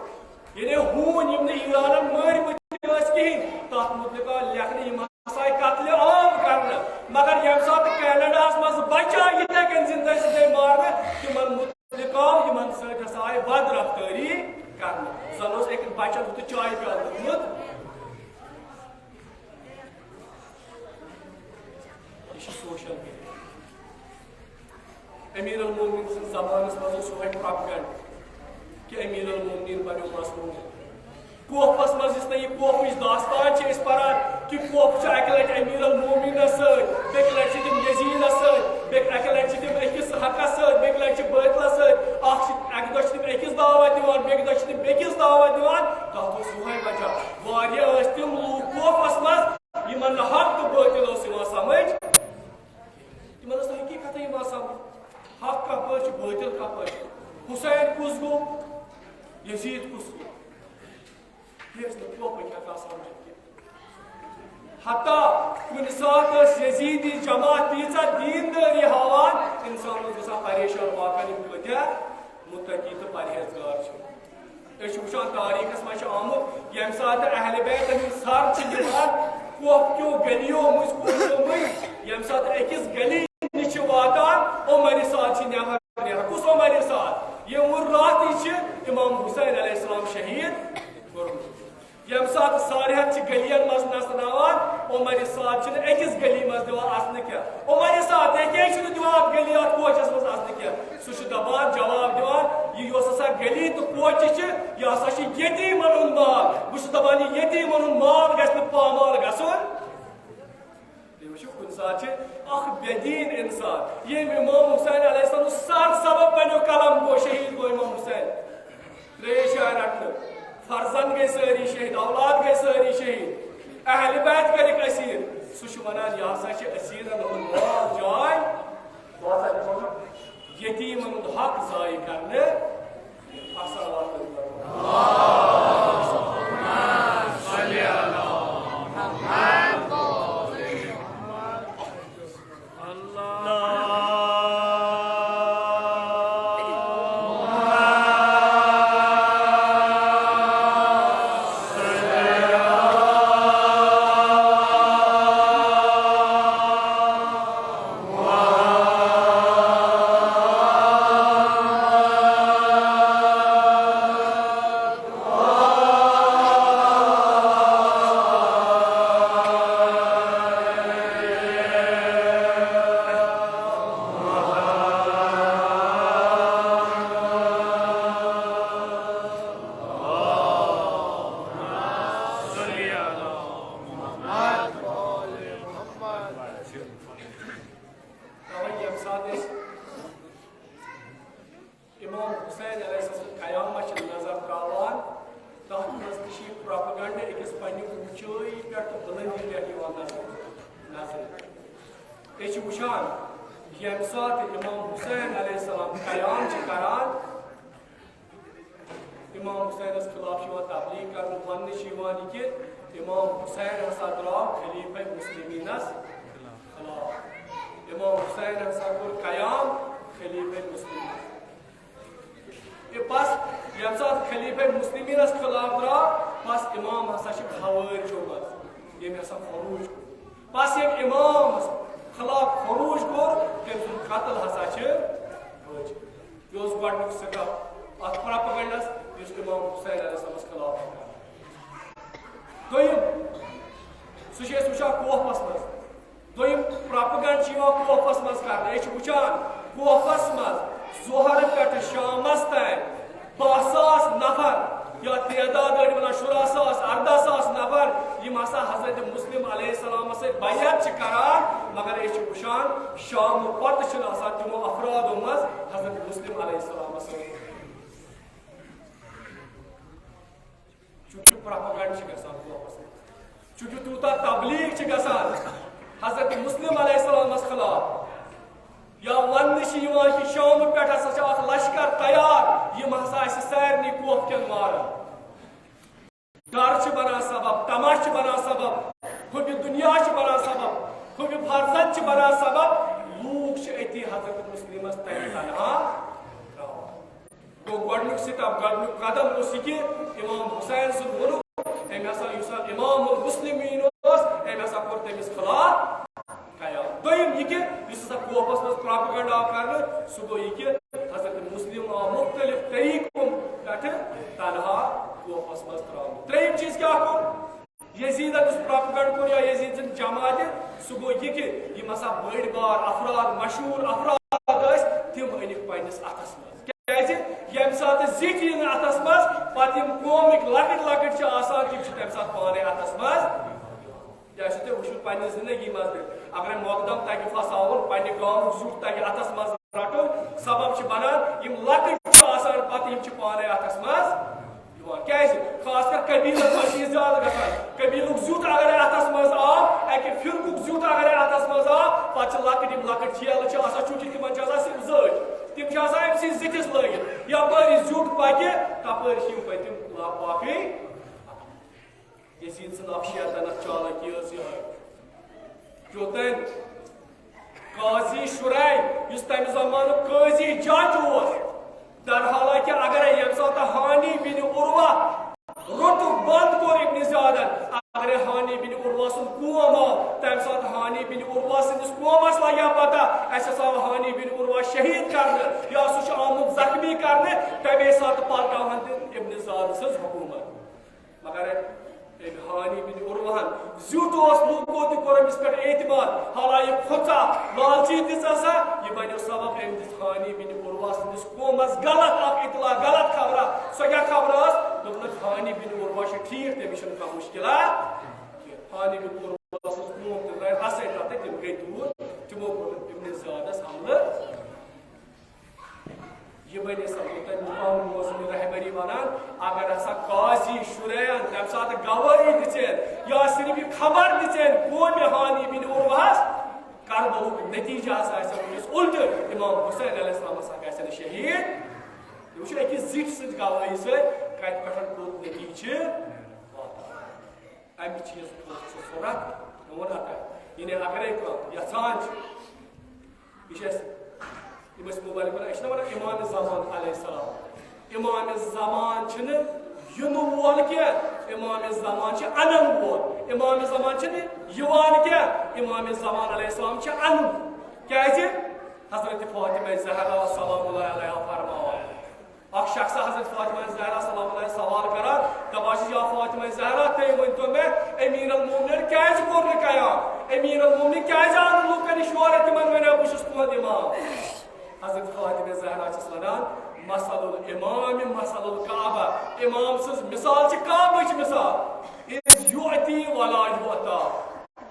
یعنی ہوٗنۍ یِم نہٕ ایرانن مٲرمٕتۍ ٲسۍ کِہیٖنۍ، تتھ مُتعلِق آو لیکھنہٕ، یِم ہسا آیہِ قتلِ عام کرنہٕ۔ مگر ییٚمہِ ساتہٕ کینیڈاہس منٛز بچہٕ آیہِ یِتھے کٔنۍ زِندَے زِندَے مارنہٕ، تِمن مُتعلِق آو، یِمن سۭتۍ ہسا آیہِ بدرفتٲری کرنہٕ۔ زن اوس أکِس بچن ہُتھ چایہِ پیالہٕ دیُتمُت۔ یہِ چھُ social media۔ امیر المومنین سٕنٛدِس زمانس منٛز اوس یِہوٚے propaganda کہِ امیر المومنین بنیو مظلوم۔ کوفس منٛز یُس نہٕ یہِ کوفٕچ داستان چھِ أسۍ پران کہِ کوف چھُ اکہِ لٹہِ امیر المومنینس سۭتۍ، بیٚکہِ لٹہِ چھِ تِم یزیدس سۭتۍ، بیٚکہِ اکہِ لٹہِ چھِ تِم أکِس حقس سۭتۍ، بیٚکہِ لٹہِ چھِ بٲطلس سۭتۍ، اکھ چھِ، اکہِ دۄہ چھِ تِم أکِس دعوت دِوان، بیٚکہِ دۄہ چھِ تِم بیٚکِس دعوت دِوان۔ تتھ اوس یِہوٚے وجہ، واریاہ ٲسۍ تِم لوٗکھ کوفس منٛز یِمن نہٕ حق تہٕ بٲطِل اوس یِوان سمجھ، تِمن ٲس نہٕ حقیٖقتٕے یِوان سمجھ، حق کپٲرۍ چھُ، بٲطِل کپٲرۍ چھُ، حسین کُس گوٚو، یزید کُس گوٚو، یہِ ٲسۍ نہٕ کوفٕکۍ ہٮ۪کان سمجھِتھ کینٛہہ۔ حتیٰ کُنہِ ساتہٕ ٲس یزیدی جماعت تیٖژاہ دیٖندٲری ہاوان، انسان اوس گژھان پریشان، واقعن یِم کۭتیٛاہ متقی تہٕ پرہیزگار چھِ۔ أسۍ چھِ وٕچھان، تٲریٖخس منٛز چھُ آمُت، ییٚمہِ ساتہٕ اہل بیتن ہُنٛد سر چھُ یِوان کوفہٕ کیو گلیو مٔنٛزۍ، کوفہٕ کیو مٔنٛزۍ، ییٚمہِ ساتہٕ أکِس گلی نِش چھِ واتان، عمر سعد چھِ نٮ۪بر نیران۔ کُس عمر سعد؟ ییٚمۍ ووٚن راتھٕے چھِ امام حسین علیہ السلام شہیٖد کوٚرمُت۔ ییٚمہِ ساتہٕ ساڑِ ہتھ چھِ گلیَن منٛز نژناوان، عمر سعد چھِنہٕ أکِس گلی منٛز دِوان اژنہٕ کینٛہہ۔ عمر سعد تہِ کیٛازِ چھُنہٕ دِوان اَتھ گلی، اَتھ کوچَس منٛز اژنہٕ کینٛہہ؟ سُہ چھُ دَپان، جواب دِوان، یہِ یۄس ہسا گلی تہٕ کوچہِ چھِ، یہِ ہسا چھِ یتیٖمَن ہُنٛد مال۔ بہٕ چھُس دَپان، یہِ یتیٖمَن ہُنٛد مال گژھِ نہٕ پامال گژھُن۔ تُہۍ وٕچھِو، کُنہِ ساتہٕ چھِ اکھ بے دیٖن اِنسان، ییٚمۍ امام حسین علیہ السلام سر سبب بنیو قلم گو، شہیٖد گوٚو امام حسین۔ ترٛیش آے رٹنہٕ، فرزند گٔے سٲری شہیٖد، اولاد گٔے سٲری شہیٖد، اہل بیت کٔرِکھ اسیٖر۔ سُہ چھُ ونان، یہِ ہسا چھِ اسیٖرن ہُنٛد مال جاے، بہٕ ہسا دِمو یتیٖمن ہُنٛد حق ضایع کرنہٕ۔ اکھ صلوات۔ تَوَے ییٚمہِ ساتہٕ أسۍ امام حسین علیہ السلام سٕنٛدِ قیامت چھِ نظر تراوان، تتھ منٛز تہِ چھِ یہِ propaganda أکِس پننہِ اوٗنچٲیی پٮ۪ٹھ تہٕ بُلندی پٮ۪ٹھ یِوان نظر، نظرِ۔ أسۍ چھِ وٕچھان، ییٚمہِ ساتہٕ امام حسین علیہ السلام قیام چھِ کران، امام حسینس خلاف چھِ یِوان تبلیغ کرنہٕ، وننہٕ چھِ یِوان یہِ کہِ امام حسین ہسا درٛاو خلیفہ مسلمینس خلاف۔ امام حسین ہسا کوٚر قیام خلیفہ مسلمین۔ یہِ پس، ییٚمہِ ساتہٕ خلیفہ مسلمینس خلاف درٛاو، پس امام ہسا چھِ خوٲرجو منٛز، ییٚمۍ ہسا خروج کوٚر۔ پس ییٚمۍ امامس خلاف خروج کوٚر، تٔمۍ سُنٛد قتل ہسا چھِ وٲجِب۔ یہِ اوس گۄڈٕنیُک سٹیپ اَتھ پروپیگنڈس، یُس امام حسین علیہ السلامس خلاف آو کرنہٕ۔ دوٚیِم، سُہ چھِ أسۍ وٕچھان کوفس منٛز۔ دوٚیِم پروپیگنڈ چھِ یِوان کوفس منٛز کرنہٕ۔ أسۍ چھِ وٕچھان کوفس منٛز ظہر پٮ۪ٹھٕ شامس تام باہ ساس نفر یا تعداد أڑۍ وَنان شُراہ ساس، اَرداہ ساس نفر، یِم ہسا حضرت مسلم علیہ السلامس سۭتۍ بیعت چھِ کران، مگر أسۍ چھِ وٕچھان شامہٕ پتہٕ چھِنہٕ آسان تِمو افرادو منٛز حضرت مسلم علیہ السلامس سۭتۍ۔ چونکہ پروپیگنڈ چھِ گژھان قومس منٛز، چونکہ تیوٗتاہ تبلیغ چھِ گژھان حضرت مسلم علیہ السلامس خلاف، یا وننہٕ چھِ یِوان کہِ شامہٕ پٮ۪ٹھ ہسا چھِ اکھ لشکر تیار، یِم ہسا اَسہِ سارنٕے کوفہٕ کٮ۪ن مارن۔ ڈر چھِ بنان سبب، طمع چھِ بنان سبب، حب دنیا چھِ بنان سبب، حب فرزند چھِ بنان سبب۔ لوٗکھ چھِ أتی حضرت مسلمس تَمہِ تنہا ترٛاوان۔ گوٚو گۄڈٕنیُک سٹیپ، گۄڈٕنیُک قدم اوس یہِ کہِ امام حسین سُنٛد ووٚنُکھ، أمۍ ہسا یُس ہا امام المسلمین اوس، أمۍ ہسا کوٚر تٔمِس خلاف قیام۔ دوٚیِم یہِ کہِ یُس ہسا کوفس منٛز پروپیگنڈا آو کرنہٕ، سُہ گوٚو یہِ کہِ حضرت مسلم آو مختلف طریقو پٮ۪ٹھٕ تنہا کوفس منٛز ترٛاونہٕ۔ ترٛیٚیِم چیٖز کیٛاہ کوٚر؟ یزیدن یُس پروپیگنڈ کوٚر یا یزید سٕنٛدِ جماعتہِ، سُہ گوٚو یہِ کہِ یِم ہسا بٔڑۍ بار افراد، مشہوٗر افراد ٲسۍ، تِم أنِکھ پننِس اتھس منٛز۔ کیازِ؟ ییٚمہِ ساتہٕ زِٹھۍ یِن اتھس منٛز، پتہٕ یِم قومٕکۍ لۄکٕٹۍ لۄکٕٹۍ چھِ آسان، تِم چھِ تمہِ ساتہٕ پانے اتھس منٛز۔ یہِ آسہِ تۄہہِ وٕچھُن پننہِ زندگی منٛز تہِ۔ اگرے مقدم تگہِ پھساوُن، پننہِ گامُک زیُٹھ تگہِ اتھس منٛز رٹُن، سبب چھِ بنان، یِم لۄکٕٹۍ چھِ آسان، پتہٕ یِم چھِ پانے اتھس منٛز یِوان۔ کیازِ؟ خاص کر قبیلن منٛز چھِ یہِ زیادٕ گژھان۔ قبیلُک زیُٹھ اگرے اتھس منٛز آو، اکہِ فرقُک زیُٹھ اگرے اتھس منٛز آو، پتہٕ چھِ لۄکٕٹۍ، یِم لۄکٕٹۍ چیلہٕ چھِ آسان، چونکہ تِمن چھِ آسان صرف زٔٹھۍ، تِم چھِ آسان أمۍ سٕے زِٹھِس لٲگِتھ۔ یپٲرۍ یہِ زیُٹھ پکہِ، تپٲرۍ چھِ یِم پٔتِم باقٕے۔ یزید سٕنٛز اکھ شیطنت چالکی ٲس یِہے۔ یوٚتام قاضی شُرے، یُس تَمہِ زمانُک قٲضی جج اوس، در حالانکہ اگرے ییٚمہِ ساتہٕ ہانی بن عروہ روٚٹُکھ بنٛد کوٚر ابن زیادن، اگرے ہانی بن عروہ سُنٛد قوم آو، تَمہِ ساتہٕ ہانی بن عروہ سٕنٛدِس قومس لگہِ ہا پتہ، اَسہِ ہسا آو ہانی بن عروہ شہید کرنہٕ یا سُہ چھُ آمُت زخمی کرنہٕ، تَمے ساتہٕ پلٹاوہن تِم ابن زیاد سٕنٛز حکوٗمت۔ مگر أمۍ ہانی بن عروہن زیُٹھ اوس، لوٗکو تہِ کوٚر أمِس پٮ۪ٹھ اعتماد، حالانکہ کھوژا، لالچی دِژ ہسا، یہِ بنیو سبب أمۍ دِژ ہانی بن عروہ سٕنٛدِس قومس غلط اکھ اطلاع، غلط خبرا۔ سۄ کیٛاہ خبرا ٲس؟ دوٚپنکھ ہانی بن عروہ چھُ ٹھیٖک، تٔمِس چھُنہٕ کانٛہہ مُشکلا کینٛہہ۔ ہانی بن عروہ سٕنٛز قوم تہِ درٛاے رسے تتھ، تِم گٔے دوٗر، تِمو کوٚر أمِس زیادس حملہٕ۔ یہِ بنے سا مُتن مقام موزن رہبری ونان، اگر ہسا قاضی شُرین تمہِ ساتہٕ گوٲہی دِژن یا صرف یہِ خبر دِژن قومِ ہانی بن عروہس، کربلُک نتیجہ ہسا آسہِ وٕنکیٚس الٹہٕ، امام حسین علیہ السلام ہسا گژھن شہید۔ یہِ وٕچھو أکِس زِٹھۍ سٕنٛز گوٲہی سۭتۍ کتہِ پٮ۪ٹھ کوٚت نتیجہ چھِ واتان۔ امہِ چیٖز کھوٚت سُہ ضروٗرت، مےٚ ووٚن اَتھ، یعنی اگرے کانٛہہ یژھان چھُ، یہِ چھُ اَسہِ، یِم ٲسۍ موبایل پٮ۪ٹھ، أسۍ چھِنہ وَنان امام زمان علیہ السلام، امام زمان چھِنہٕ یِنہٕ وول کینٛہہ، امام زمان چھِ اَنَن وول، امام زمان چھِنہٕ یِوان کینٛہہ، امام زمان علیہ السلام چھِ اَنُن۔ کیٛازِ؟ حضرت فاطمہ زہرا سلام اللہ علیہا فرماوان، اکھ شخص حضرت فاطمہ زہرا سلام اللہ سوال کران، دپان چھُس، یا فاطمہ زہرا، تُہۍ ؤنۍ تو مےٚ، امیر المومنین کیازِ کوٚر نہٕ قیام؟ امیر المومنین کیازِ آو نہٕ لوٗکن نِش یورٕ، تِمن ونیو، بہٕ چھُس تُہُنٛد امام؟ حضرت فاطمہ زہرا چھس ونان، مثل الامام مثل الکعبہ، امام سٕنٛز مثال چھِ کعبٕچ مثال، اذ یؤتی ولا یؤتی۔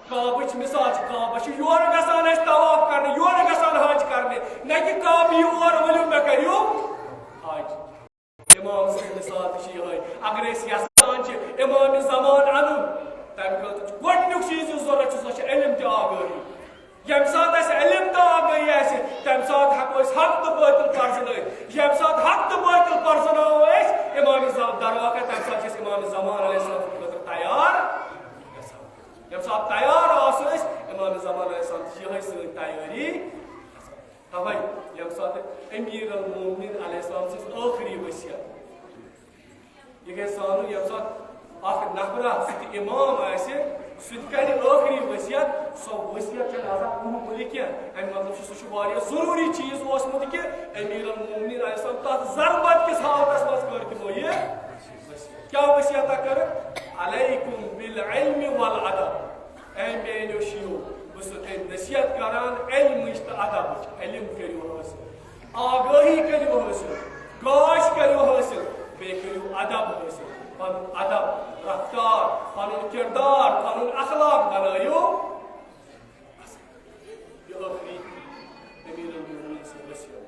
کعبٕچ مثال چھِ، کعبہ چھِ یورٕ گژھان اَسہِ طواف کرنہِ، یورٕ گژھان حج کرنہِ، نہ کہِ کعبہٕ یور ؤلِو مےٚ کٔرِو حج۔ امام سٕنٛز مثال تہِ چھِ یِہوٚے۔ اگر أسۍ یژھان چھِ امام زمان انُن، تمہِ خٲطرٕ چھُ گۄڈٕنیُک چیٖز یُس ضروٗرت چھُ، سۄ چھِ علم تہٕ آگٲہی۔ ییٚمہِ ساتہٕ اَسہِ علم تہٕ آگٲہی آسہِ، تمہِ ساتہٕ ہٮ۪کو أسۍ حق تہٕ باطل پرزٕنٲوِتھ۔ ییٚمہِ ساتہٕ حق تہٕ باطل پرزٕناوو أسۍ امام زمان، در واقع تمہِ ساتہٕ چھِ أسۍ امام زمان علیہ السلام خٲطرٕ تیار گژھان۔ ییٚمہِ ساتہٕ تیار آسو أسۍ، امام زمان علیہ السلام چھِ یِہوٚے سٲنۍ تیٲری۔ توے ییٚمہِ ساتہٕ امیر المومنین علیہ السلام سٕنٛز ٲخری وصیت، یہِ گژھِ زانُن، ییٚمہِ ساتہٕ اکھ نفرا، سُہ تہِ امام آسہِ، سُہ تہِ کرِ ٲخری وصیت، سۄ وصیت چھنہٕ آسان کُنہِ کُنہِ کینٛہہ۔ اَمہِ مطلب چھُ، سُہ چھُ واریاہ ضروٗری چیٖز اوسمُت کہِ امیر المومنین علیہ السلام تَتھ ضربت کِس حالتس منٛز کٔر تِمو یہِ وصیت۔ کیٛاہ وصیتہ کٔرٕکھ؟ علیکم بالعلم والادب۔ اے میٲنیو شِیو، بہٕ چھُسو تۄہہِ نصیحت کران علمٕچ تہٕ ادبٕچ۔ علم کٔرِو حٲصِل، آگٲہی کٔرِو حٲصِل، گاش کٔرِو حٲصِل، بیٚیہِ کٔرِو ادب حٲصِل۔ پنُن ادب، رفتار، پنُن کردار، پنُن اخلاق بنٲیِو اصل۔ یہِ ٲخری امیر المومنین سٕنٛز وصیت۔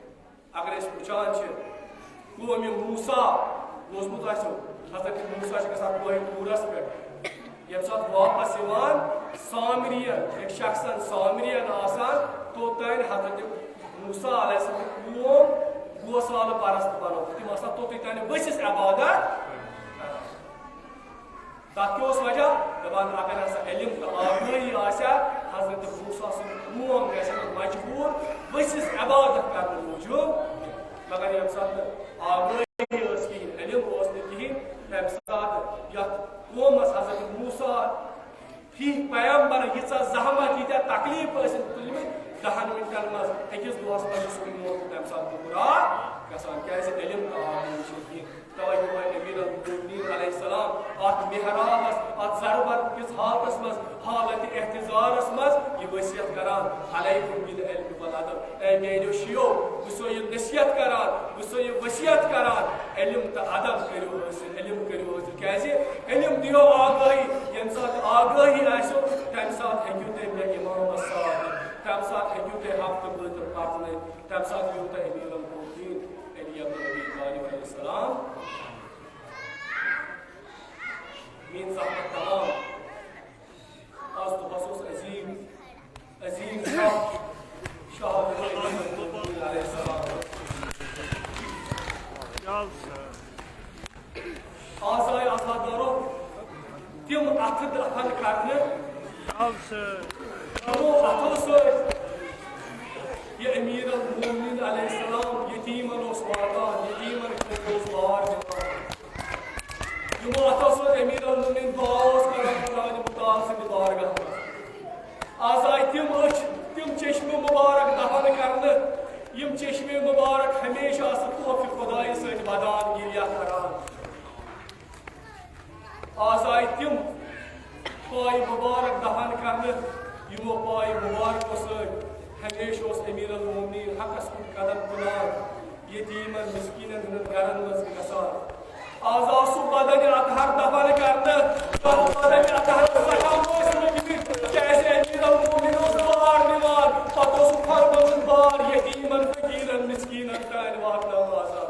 اگر أسۍ وٕچھان چھِ، قومِ موسیٰ، بوٗزمُت آسیو، حضرت موسیٰ چھِ گژھان کوہِ طورس پٮ۪ٹھ۔ ییٚمہِ ساتہٕ واپس یِوان، سامرین، أکۍ شخصن سامرین آسان، توٚتام حضرت موسیٰ علیہ السلام قوم گوسالہٕ پرست بنووُکھ۔ تِم آسان توٚتُے تام ؤسِس عبادت۔ تَتھ کیٛاہ اوس وجہ؟ دَپان، اگر ہسا علم تہٕ آگٲہی آسہِ ہا، حضرت موسیٰ سُنٛد قوم گژھِ ہا نہٕ مجبوٗر ؤسِس عبادت کرنہٕ موٗجوٗب۔ مگر ییٚمہِ ساتہٕ نہٕ آگٲہی ٲس کِہیٖنۍ، علم اوس نہٕ کِہیٖنۍ، تَمہِ ساتہٕ یَتھ قومَس حضرت موسیٰ ہی پیغمبر ییٖژاہ زحمت، ییٖتیٛاہ تکلیٖف ٲسِن تُلمٕتۍ، دَہَن مِنٹَن منٛز، أکِس دۄہَس منٛز چھُ سُہ موت تَمہِ ساتہٕ گُمراہ گژھان۔ کیٛازِ؟ علم تہٕ آگٲہی چھِنہٕ کِہیٖنۍ۔ توے دوٚپ امیر المومنین علیہ السلام اتھ محرابس، اتھ ضربت کِس حالتس منٛز، حالت احتضارس منٛز، یہِ وصیت کران، علیکم بالعلم والادب۔ اے میٲنیو شِیو، بہٕ چھُسو یہِ نصیحت کران، بہٕ چھُسو یہِ وصیت کران، علم تہٕ ادب کٔرِو حٲصِل، علم کٔرِو حٲصِل۔ کیازِ؟ علم دِیو آگٲہی، ییٚمہِ ساتہٕ آگٲہی آسیو، تمہِ ساتہٕ ہیٚکِو تُہۍ مےٚ امامس ساتھ دِتھ، تمہِ ساتہٕ ہیٚکِو تُہۍ حق تہٕ باطل پرزنٲوِتھ، تمہِ ساتہٕ یِیِو تۄہہِ امیر المومنین علی ابن ابی طالب علیہ السلام۔ میٲنۍ زحمت تمام۔ آز دۄہس اوس عظیم، عظیم شاہ، شہادت علی علیہ السلام۔ آز آیہِ عزادارو تِم اتھٕ دفن کرنہٕ۔ تِمو اتھو سۭتۍ یہِ امیر المومنین علیہ السلام یتیمن اوس واتان، یتیمن خٲطرٕ اوس بار دِوان۔ یِمو اتھو سۭتۍ امیر المومنین دعا اوس کران خداوند متعال سٕنٛدِ بارگاہ منٛز۔ آز آیہِ تِم أچھ، تِم چشمہٕ مبارک دفن کرنہٕ، یِم چشمہٕ مبارک ہمیشہٕ آسہٕ طوفِ خدایہِ سۭتۍ ودان گریہ کران۔ آز آیہِ تِم پایہِ مبارک دفن کرنہٕ، یِمو پایہِ مبارکو سۭتۍ ہمیشہٕ اوس امیر المومنین حقس کُن قدم تُلان، یتیمن مسکینن ہٕنٛدٮ۪ن گرن منٛز گژھان۔ آز آو سُہ بدنِ اطہر دفن کرنہٕ، تتھ بدنِ اطہرس زخم ٲسۍ لٔگمٕتۍ، کیازِ امیر المومنین اوس بار نِوان، پتہٕ اوس سُہ فرمومُت بار یتیمن، فقیرن، مسکینن تام واتناوان۔ آز آو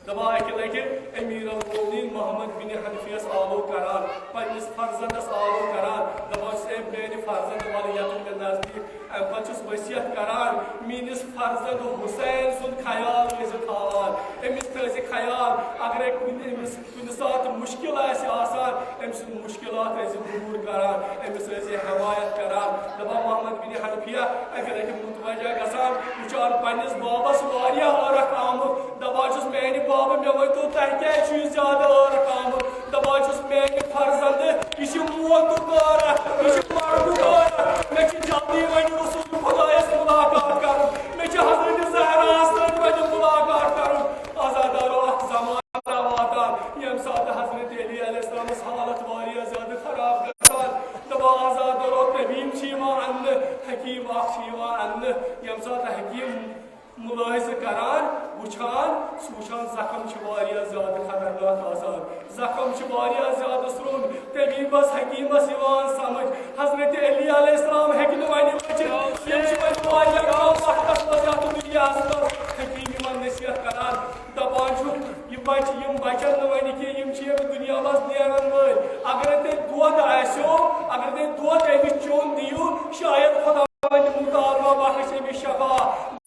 دپان اکہِ لٹہِ امیر المومنین محمد بن حنفیس آلو کران، پننِس فرزندس آلو کران، دپان چھُس، اے میانہِ فرزند، ولہٕ یتُن مےٚ نزدیٖک۔ امہِ پتہٕ چھُس وصیت کران، میٲنِس فرزند حسین سُنٛد خیال ٲسۍ زِ تھاوان، أمِس تھٲے زِ خیال، اگرے کُنہِ أمِس کُنہِ ساتہٕ مُشکل آسہِ آسان، أمۍ سُنٛد مُشکلات ٲسۍ زِ دوٗر کران، أمِس ٲسۍ زِ حمایت کران۔ دپان محمد بن حنفیہ، اگر أکِس متوجہ گژھان، وٕچھان پننِس بابس واریاہ عٲرق آمُت، دپان چھُس، میانہِ بابہٕ، مےٚ ؤنۍ تو، تۄہہِ کیازِ چھُ یہِ زیادٕ عٲرق آمُت؟ دپان چھُس، میانہِ فرزندٕ، یہِ چھُ موتُک عٲرق، یہِ چھُ مرنُک عٲرق، مےٚ چھُ جلدی وۄنۍ رسول خدایس ملاقات کرُن، مےٚ چھُ حضرت زہراہس سۭتۍ وۄنۍ ملاقات کرُن۔ عزادارو، اکھ زمانہٕ واتان، ییٚمہِ ساتہٕ حضرت علی علیہ السلامس حالت واریاہ زیادٕ خراب گژھان، دپان، عزادارو، طبیب چھِ یِوان اننہٕ، حکیم اکھ چھُ یِوان اننہٕ۔ ییٚمہِ ساتہٕ حکیم مُلٲحظہٕ کران، وٕچھان، سُہ وٕچھان زخم چھِ واریاہ زیادٕ خطرناک آسان، زخم چھِ واریاہ زیادٕ سرٛوٚن۔ طبیبس، حکیمس یِوان سمجھ، حضرت علی علیہ السلام ہیٚکہِ نہٕ وۄنۍ بٔچِتھ، یِم چھِ وۄنۍ واریاہ کم وقتس منٛز یتھ دُنیاہس منٛز۔ حکیم یِمن نصیحت کران، دپان چھُ، یہِ بچہِ، یِم بچن نہٕ وۄنۍ کینٛہہ، یِم چھِ ییٚمہِ دُنیا منٛز نیرن وٲلۍ۔ اگر تۄہہِ دۄد آسیو، اگر تۄہہِ دۄد أمِس چیوٚن دِیِو، شاید خۄداوند مُتعال ما بخش أمِس شفا۔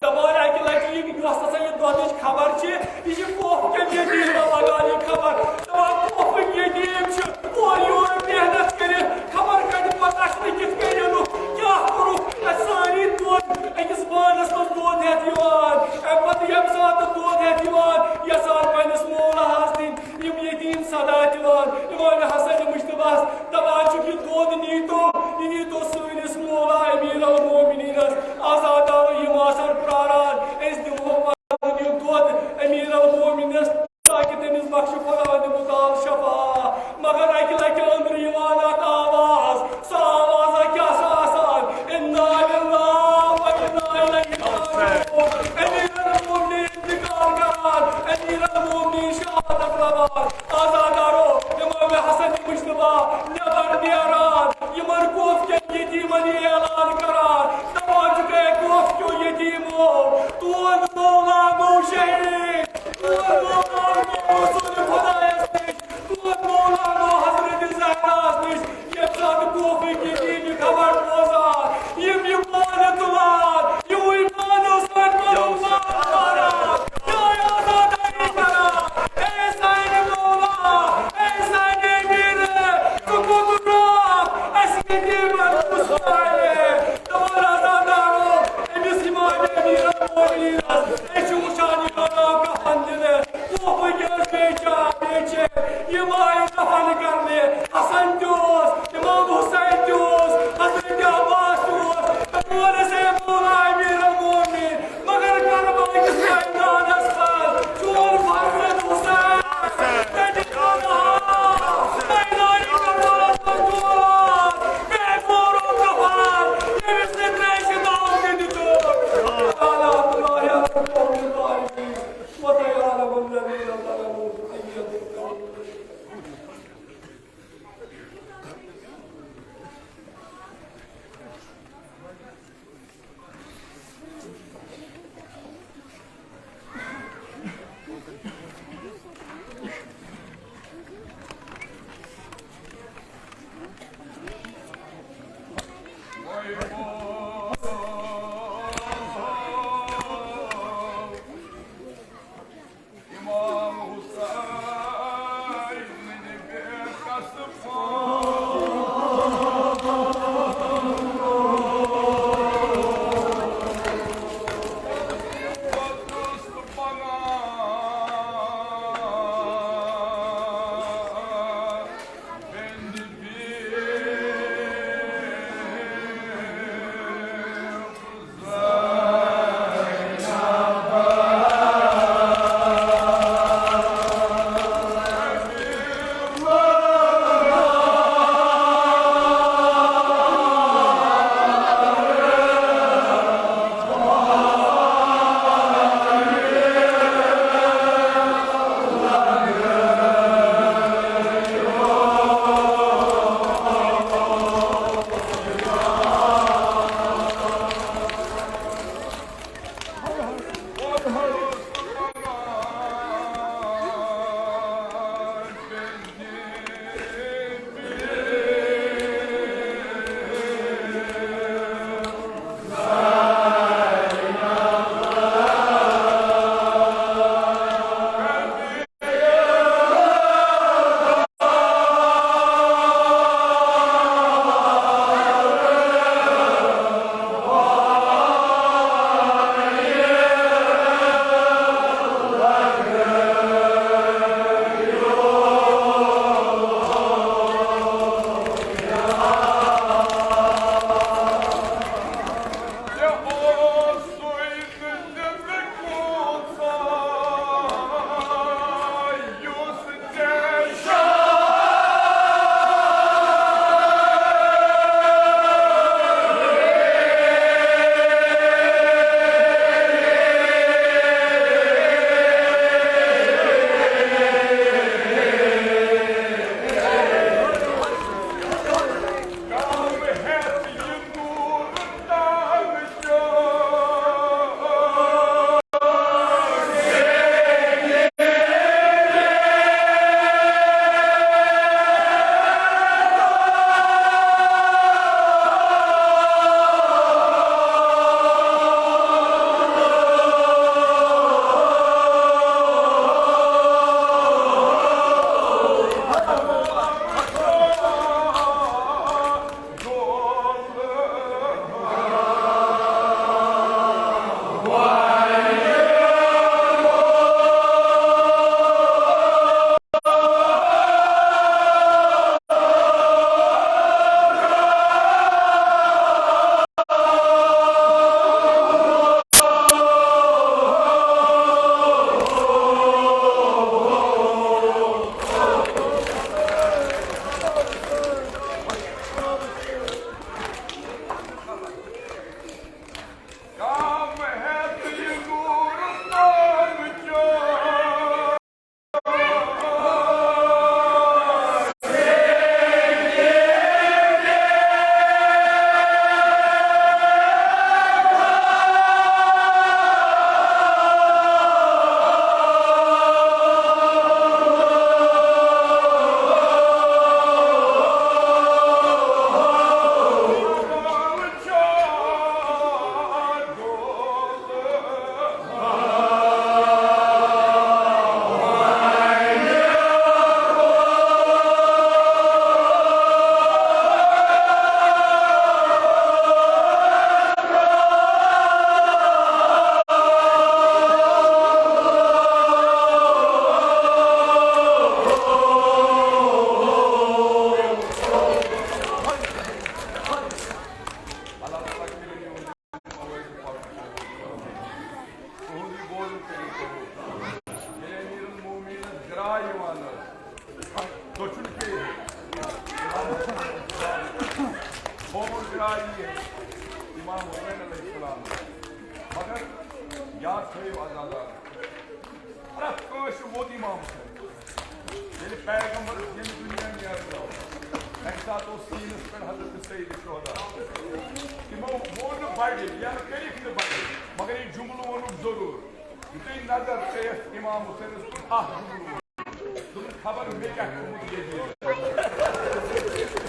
دپان اکہِ لٹہِ یہِ، یۄس ہسا یہِ دۄدٕچ خبر چھِ، یہِ چھِ کوفہٕ کٮ۪ن یتیٖمن لگان یہِ خبر۔ دپان کوفٕکۍ یتیٖم چھِ اورٕ یورٕ محنت کٔرِتھ، خبر کتہِ پتہٕ اَسہِ نہٕ کِتھ کٔنۍ اَنُکھ، کیٛاہ کوٚرُکھ، اَسہِ سٲری دۄد أکِس بانس امیر المومنس، تاکہ تٔمِس بخشہِ خداوند متعال شفا۔ مگر اکہِ لٹہِ أنٛدرٕ یِوان اکھ آواز، سۄ آوازا کیٛاہ چھِ آسان؟ انا للہ و انا الیہ راجعون۔ امیر المومنین انتقال کران، امیر المومنین شہادت لبان۔ عزادارو، امام حسن مجتبیٰ نٮ۪بر نیران، یِمن کوفہٕ کٮ۪ن یتیٖمن یہِ اعلان کران، دپان چھُکھ، اے کوفہٕ کیو یتیٖمو، تُہُنٛد مولا گوٚو شہیٖد، تُہُنٛد مولا گوٚو رسول خدایس نِش، تُہُنٛد مولا گوٚو حضرت زہراہس نِش۔ ییٚمہِ ساتہٕ کوفٕکۍ یتیٖم یہِ خبر بوزان، یِم یہِ پانہٕ تُلان، یِموٕے پانو سۭتۍ پنُن پان ماران، یِہوٚے عزاداری کران۔ اے سانہِ مولا، اے سانہِ امیر، ژٕ کوٚت درٛاکھ؟ اَسہِ یتیٖمن کُس ترٛایہِ؟ تہٕ وَلہٕ عزادارو، أمِس امام امیر المومنینس، أسۍ چھِ وٕچھان یہِ بناو کفن دِنہٕ۔ کوفٕکۍ ٲسۍ بے چار، بے چین۔ یِم آیہِ دفن کرنہِ۔ حسن تہِ اوس، امام حسین تہِ اوس، حضرت عباس تہِ اوس، تہٕ ووٚنُس، اے مولا امیر المومنین، مگر کربلا کِس میدانس منٛز چون فرزند حسین، تتہِ کھڑا، میدانِ کربلاہس منٛز چون بے پورو کفن، ییٚمِس نہٕ تریشہِ دام تہِ دیُتُکھ۔ لعنت اللہ علی الظالمین۔ وسيعلم الذين ظلموا أي منقلب. یاد تھٲیِو عزادار، پرٛٮ۪تھ کٲنٛسہِ ووت امام حسین۔ ییٚلہِ پیغمبر ییٚمہِ دُنیا نیرنہٕ آو، تَمہِ ساتہٕ اوس سیٖنَس پٮ۪ٹھ حضرت سید شہدا۔ تِمو ووٚن نہٕ بَڑِ یا کٔرِکھ نہٕ بَڑِ، مگر یہِ جملہٕ ووٚنُکھ ضروٗر۔ یُتھُے نظر پیٚیَس امام حسینَس کُن، اَکھ جملہٕ ووٚن۔ دوٚپُن، خبر مےٚ کیٛاہ چھُ گوٚمُت یزیٖدَس؟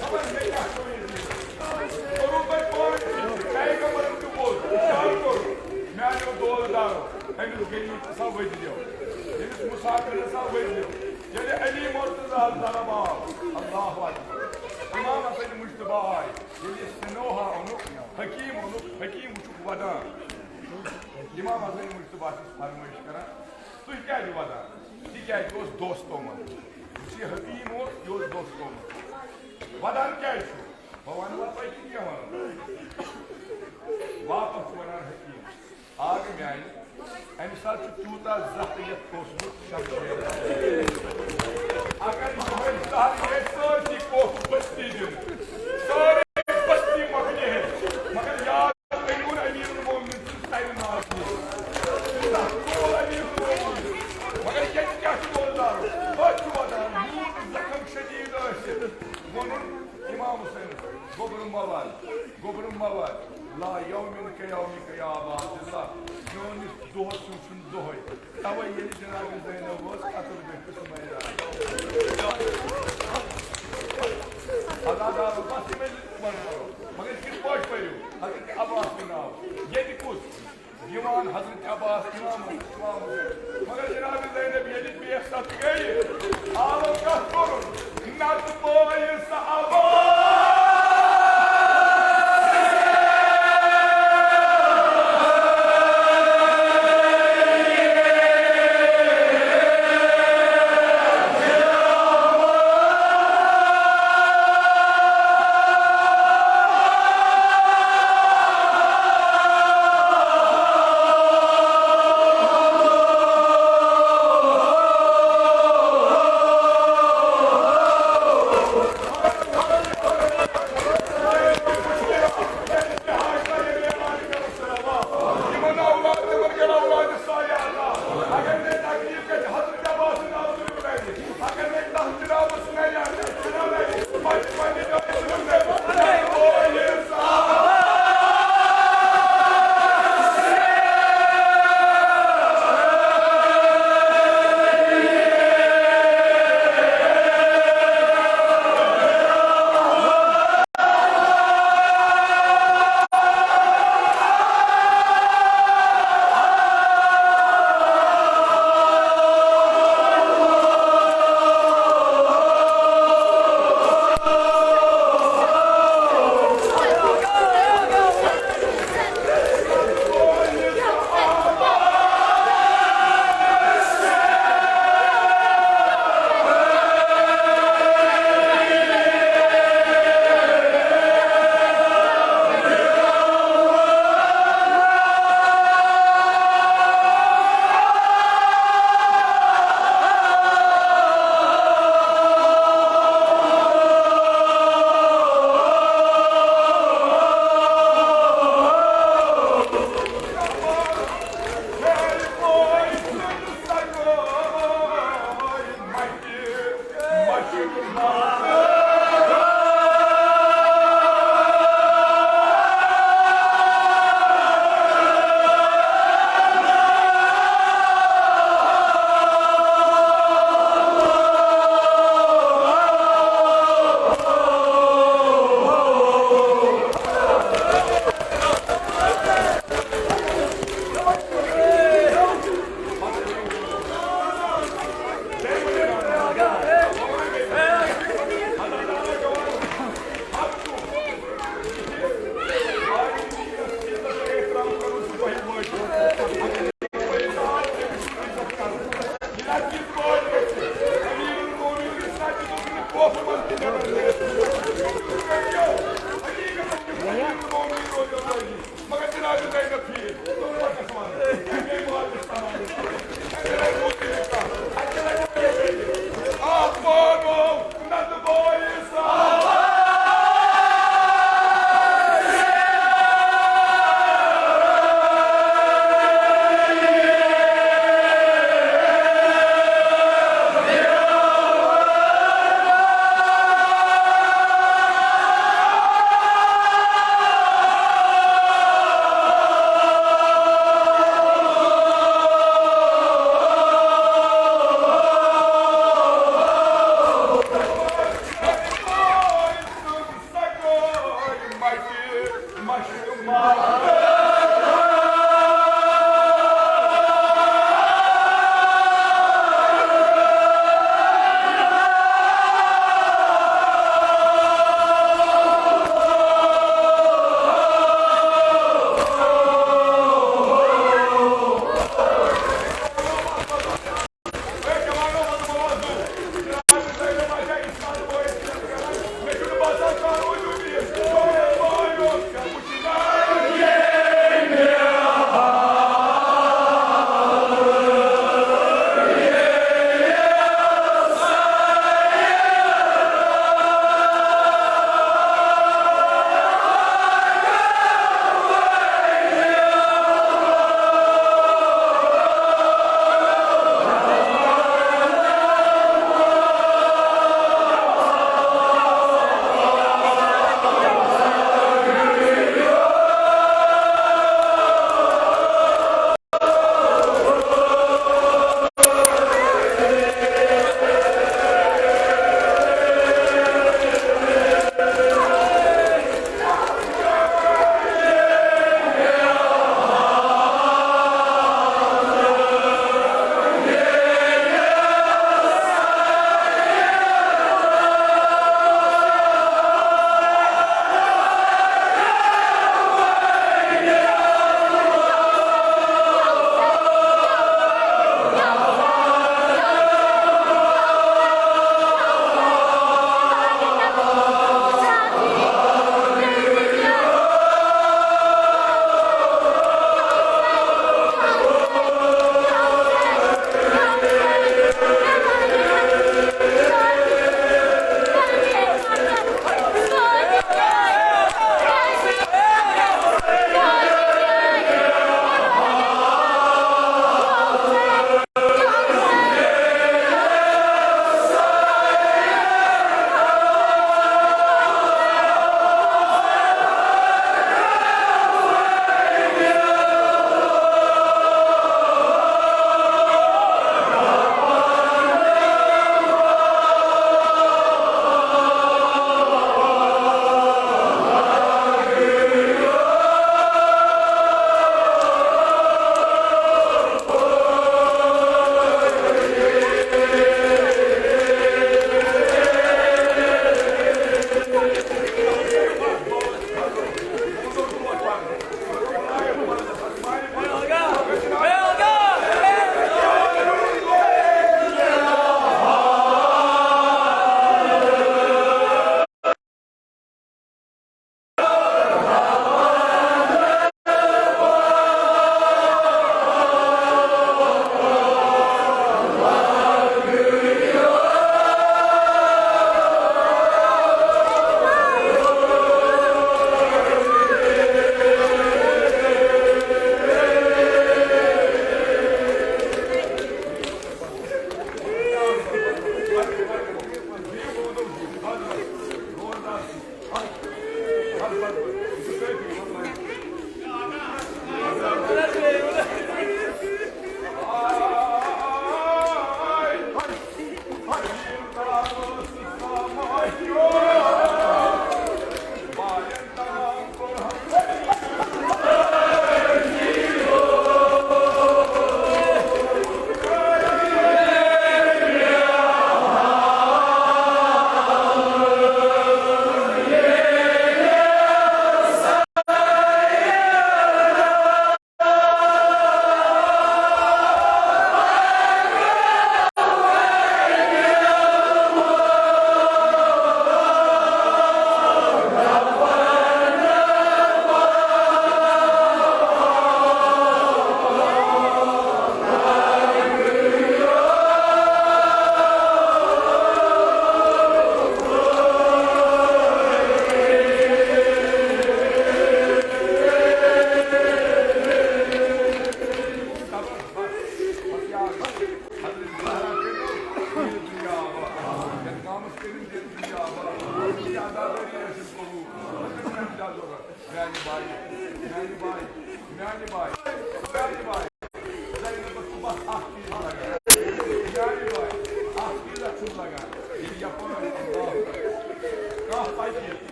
خبر مےٚ کیٛاہ چھُ یزیٖدَس؟ کوٚرُن تۄہہِ پانَے فِکرِ، پیغمبرَن تہِ ووٚن، اِشارٕ کوٚر، میٛانیو دوستدارو، أمِس غریٖبَس ہسا ؤتھۍ زیو، أمِس مُسافِرَس ہسا ؤتھۍ زیو۔ ییٚلہِ علی مرتضیٰ ضرب آو، اللہ اکبر، امام حسن مجتبیٰ آے، ییٚلہِ سِنوہا اوٚنُکھ، حکیٖم اوٚنُکھ، حکیٖم وٕچھُکھ وَدان۔ امام حسن مجتبیٰ چھُس فرمٲیِش کران، تُہۍ کیٛازِ وَدان؟ تِکیٛازِ اوس دوستو منٛز۔ یُس یہِ حکیٖم اوس، یہِ اوس دوستو منٛز۔ وَدان کیٛازِ چھُ؟ بہٕ وَنہٕ وا تۄہہِ کِنہٕ کیٛاہ وَنہٕ؟ واپس چھُ وَنان حکیٖم، آ گٔے میٛانہِ، اَمہِ ساتہٕ چھُ تیوٗتاہ زَہر یَتھ اوسمُت شمشیر۔ اگر یِہوٚے زَہر یی ہے سٲرسٕے کوہ بستی دِنہٕ، سٲرٕے بستی مۄکلہِ ہے، مگر یاد أمیٖن المومنین سٕنٛز ٹایِم آسہِ نہٕ۔ تیوٗتاہ ٹول أمیٖن المومنین۔ مگر ییٚتہِ کیٛاہ چھُ روزدار؟ أتھۍ چھُ وَدان۔ یوٗت زخم شدیٖد ٲسِتھ ووٚنُن امام حسینَس، گوٚبرُم مَواد، گوٚبرُم مَواد، لا یومِن کیومِک یا عباد اللہ، میون یُس دۄہَس ہیوٗ چھُنہٕ دۄہَے۔ تَوَے ییٚلہِ جناب زینب ؤژھ، قتل گٔے سُمَیہ۔ عزادارو، بس یِمَے زٕ وَنہٕ کرو۔ مگر کِتھ پٲٹھۍ پٔرِو؟ حضرت عباس سُنٛد ناو۔ ییٚتہِ کُس؟ یِوان حضرت عباس، امام حسن، امام حسین۔ مگر جناب زینب ییٚلہِ بے ست گٔیہِ، آو کتھ کوٚرُن، نتہٕ بٲیِس عباس۔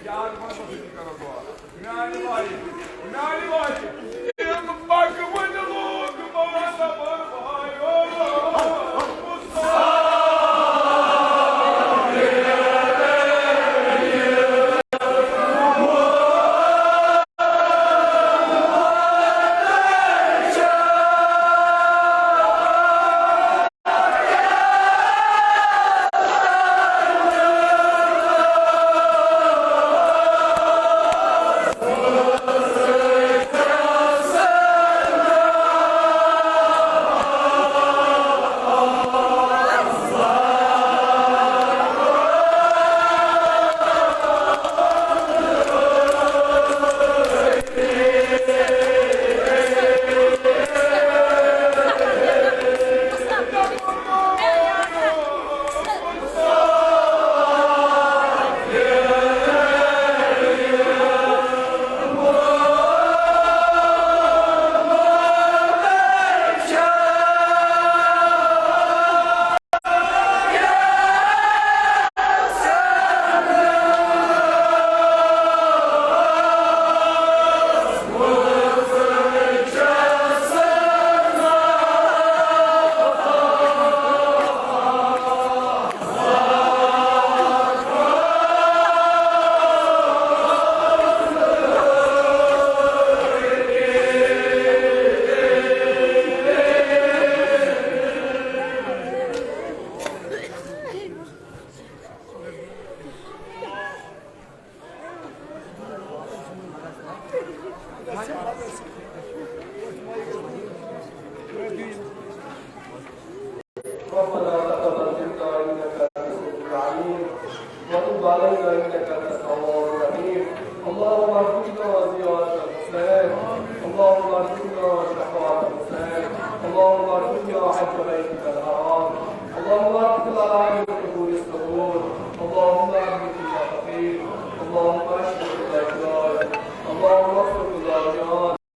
یار، بہٕ ہسا چھُس کران دُعا۔ میانہِ وارِ، میانہِ وارِ، یِم پکوٕنۍ لوٗکھ، بہٕ ہسا بہٕ بایو۔ ربنا تقبل منا إنك أنت السميع العليم، وتب علينا إنك أنت التواب الرحيم. اللهم ارزقنا زيارة الحسين. اللهم ارزقنا شفاعة الحسين. اللهم ارزقنا حج بيتك الحرام.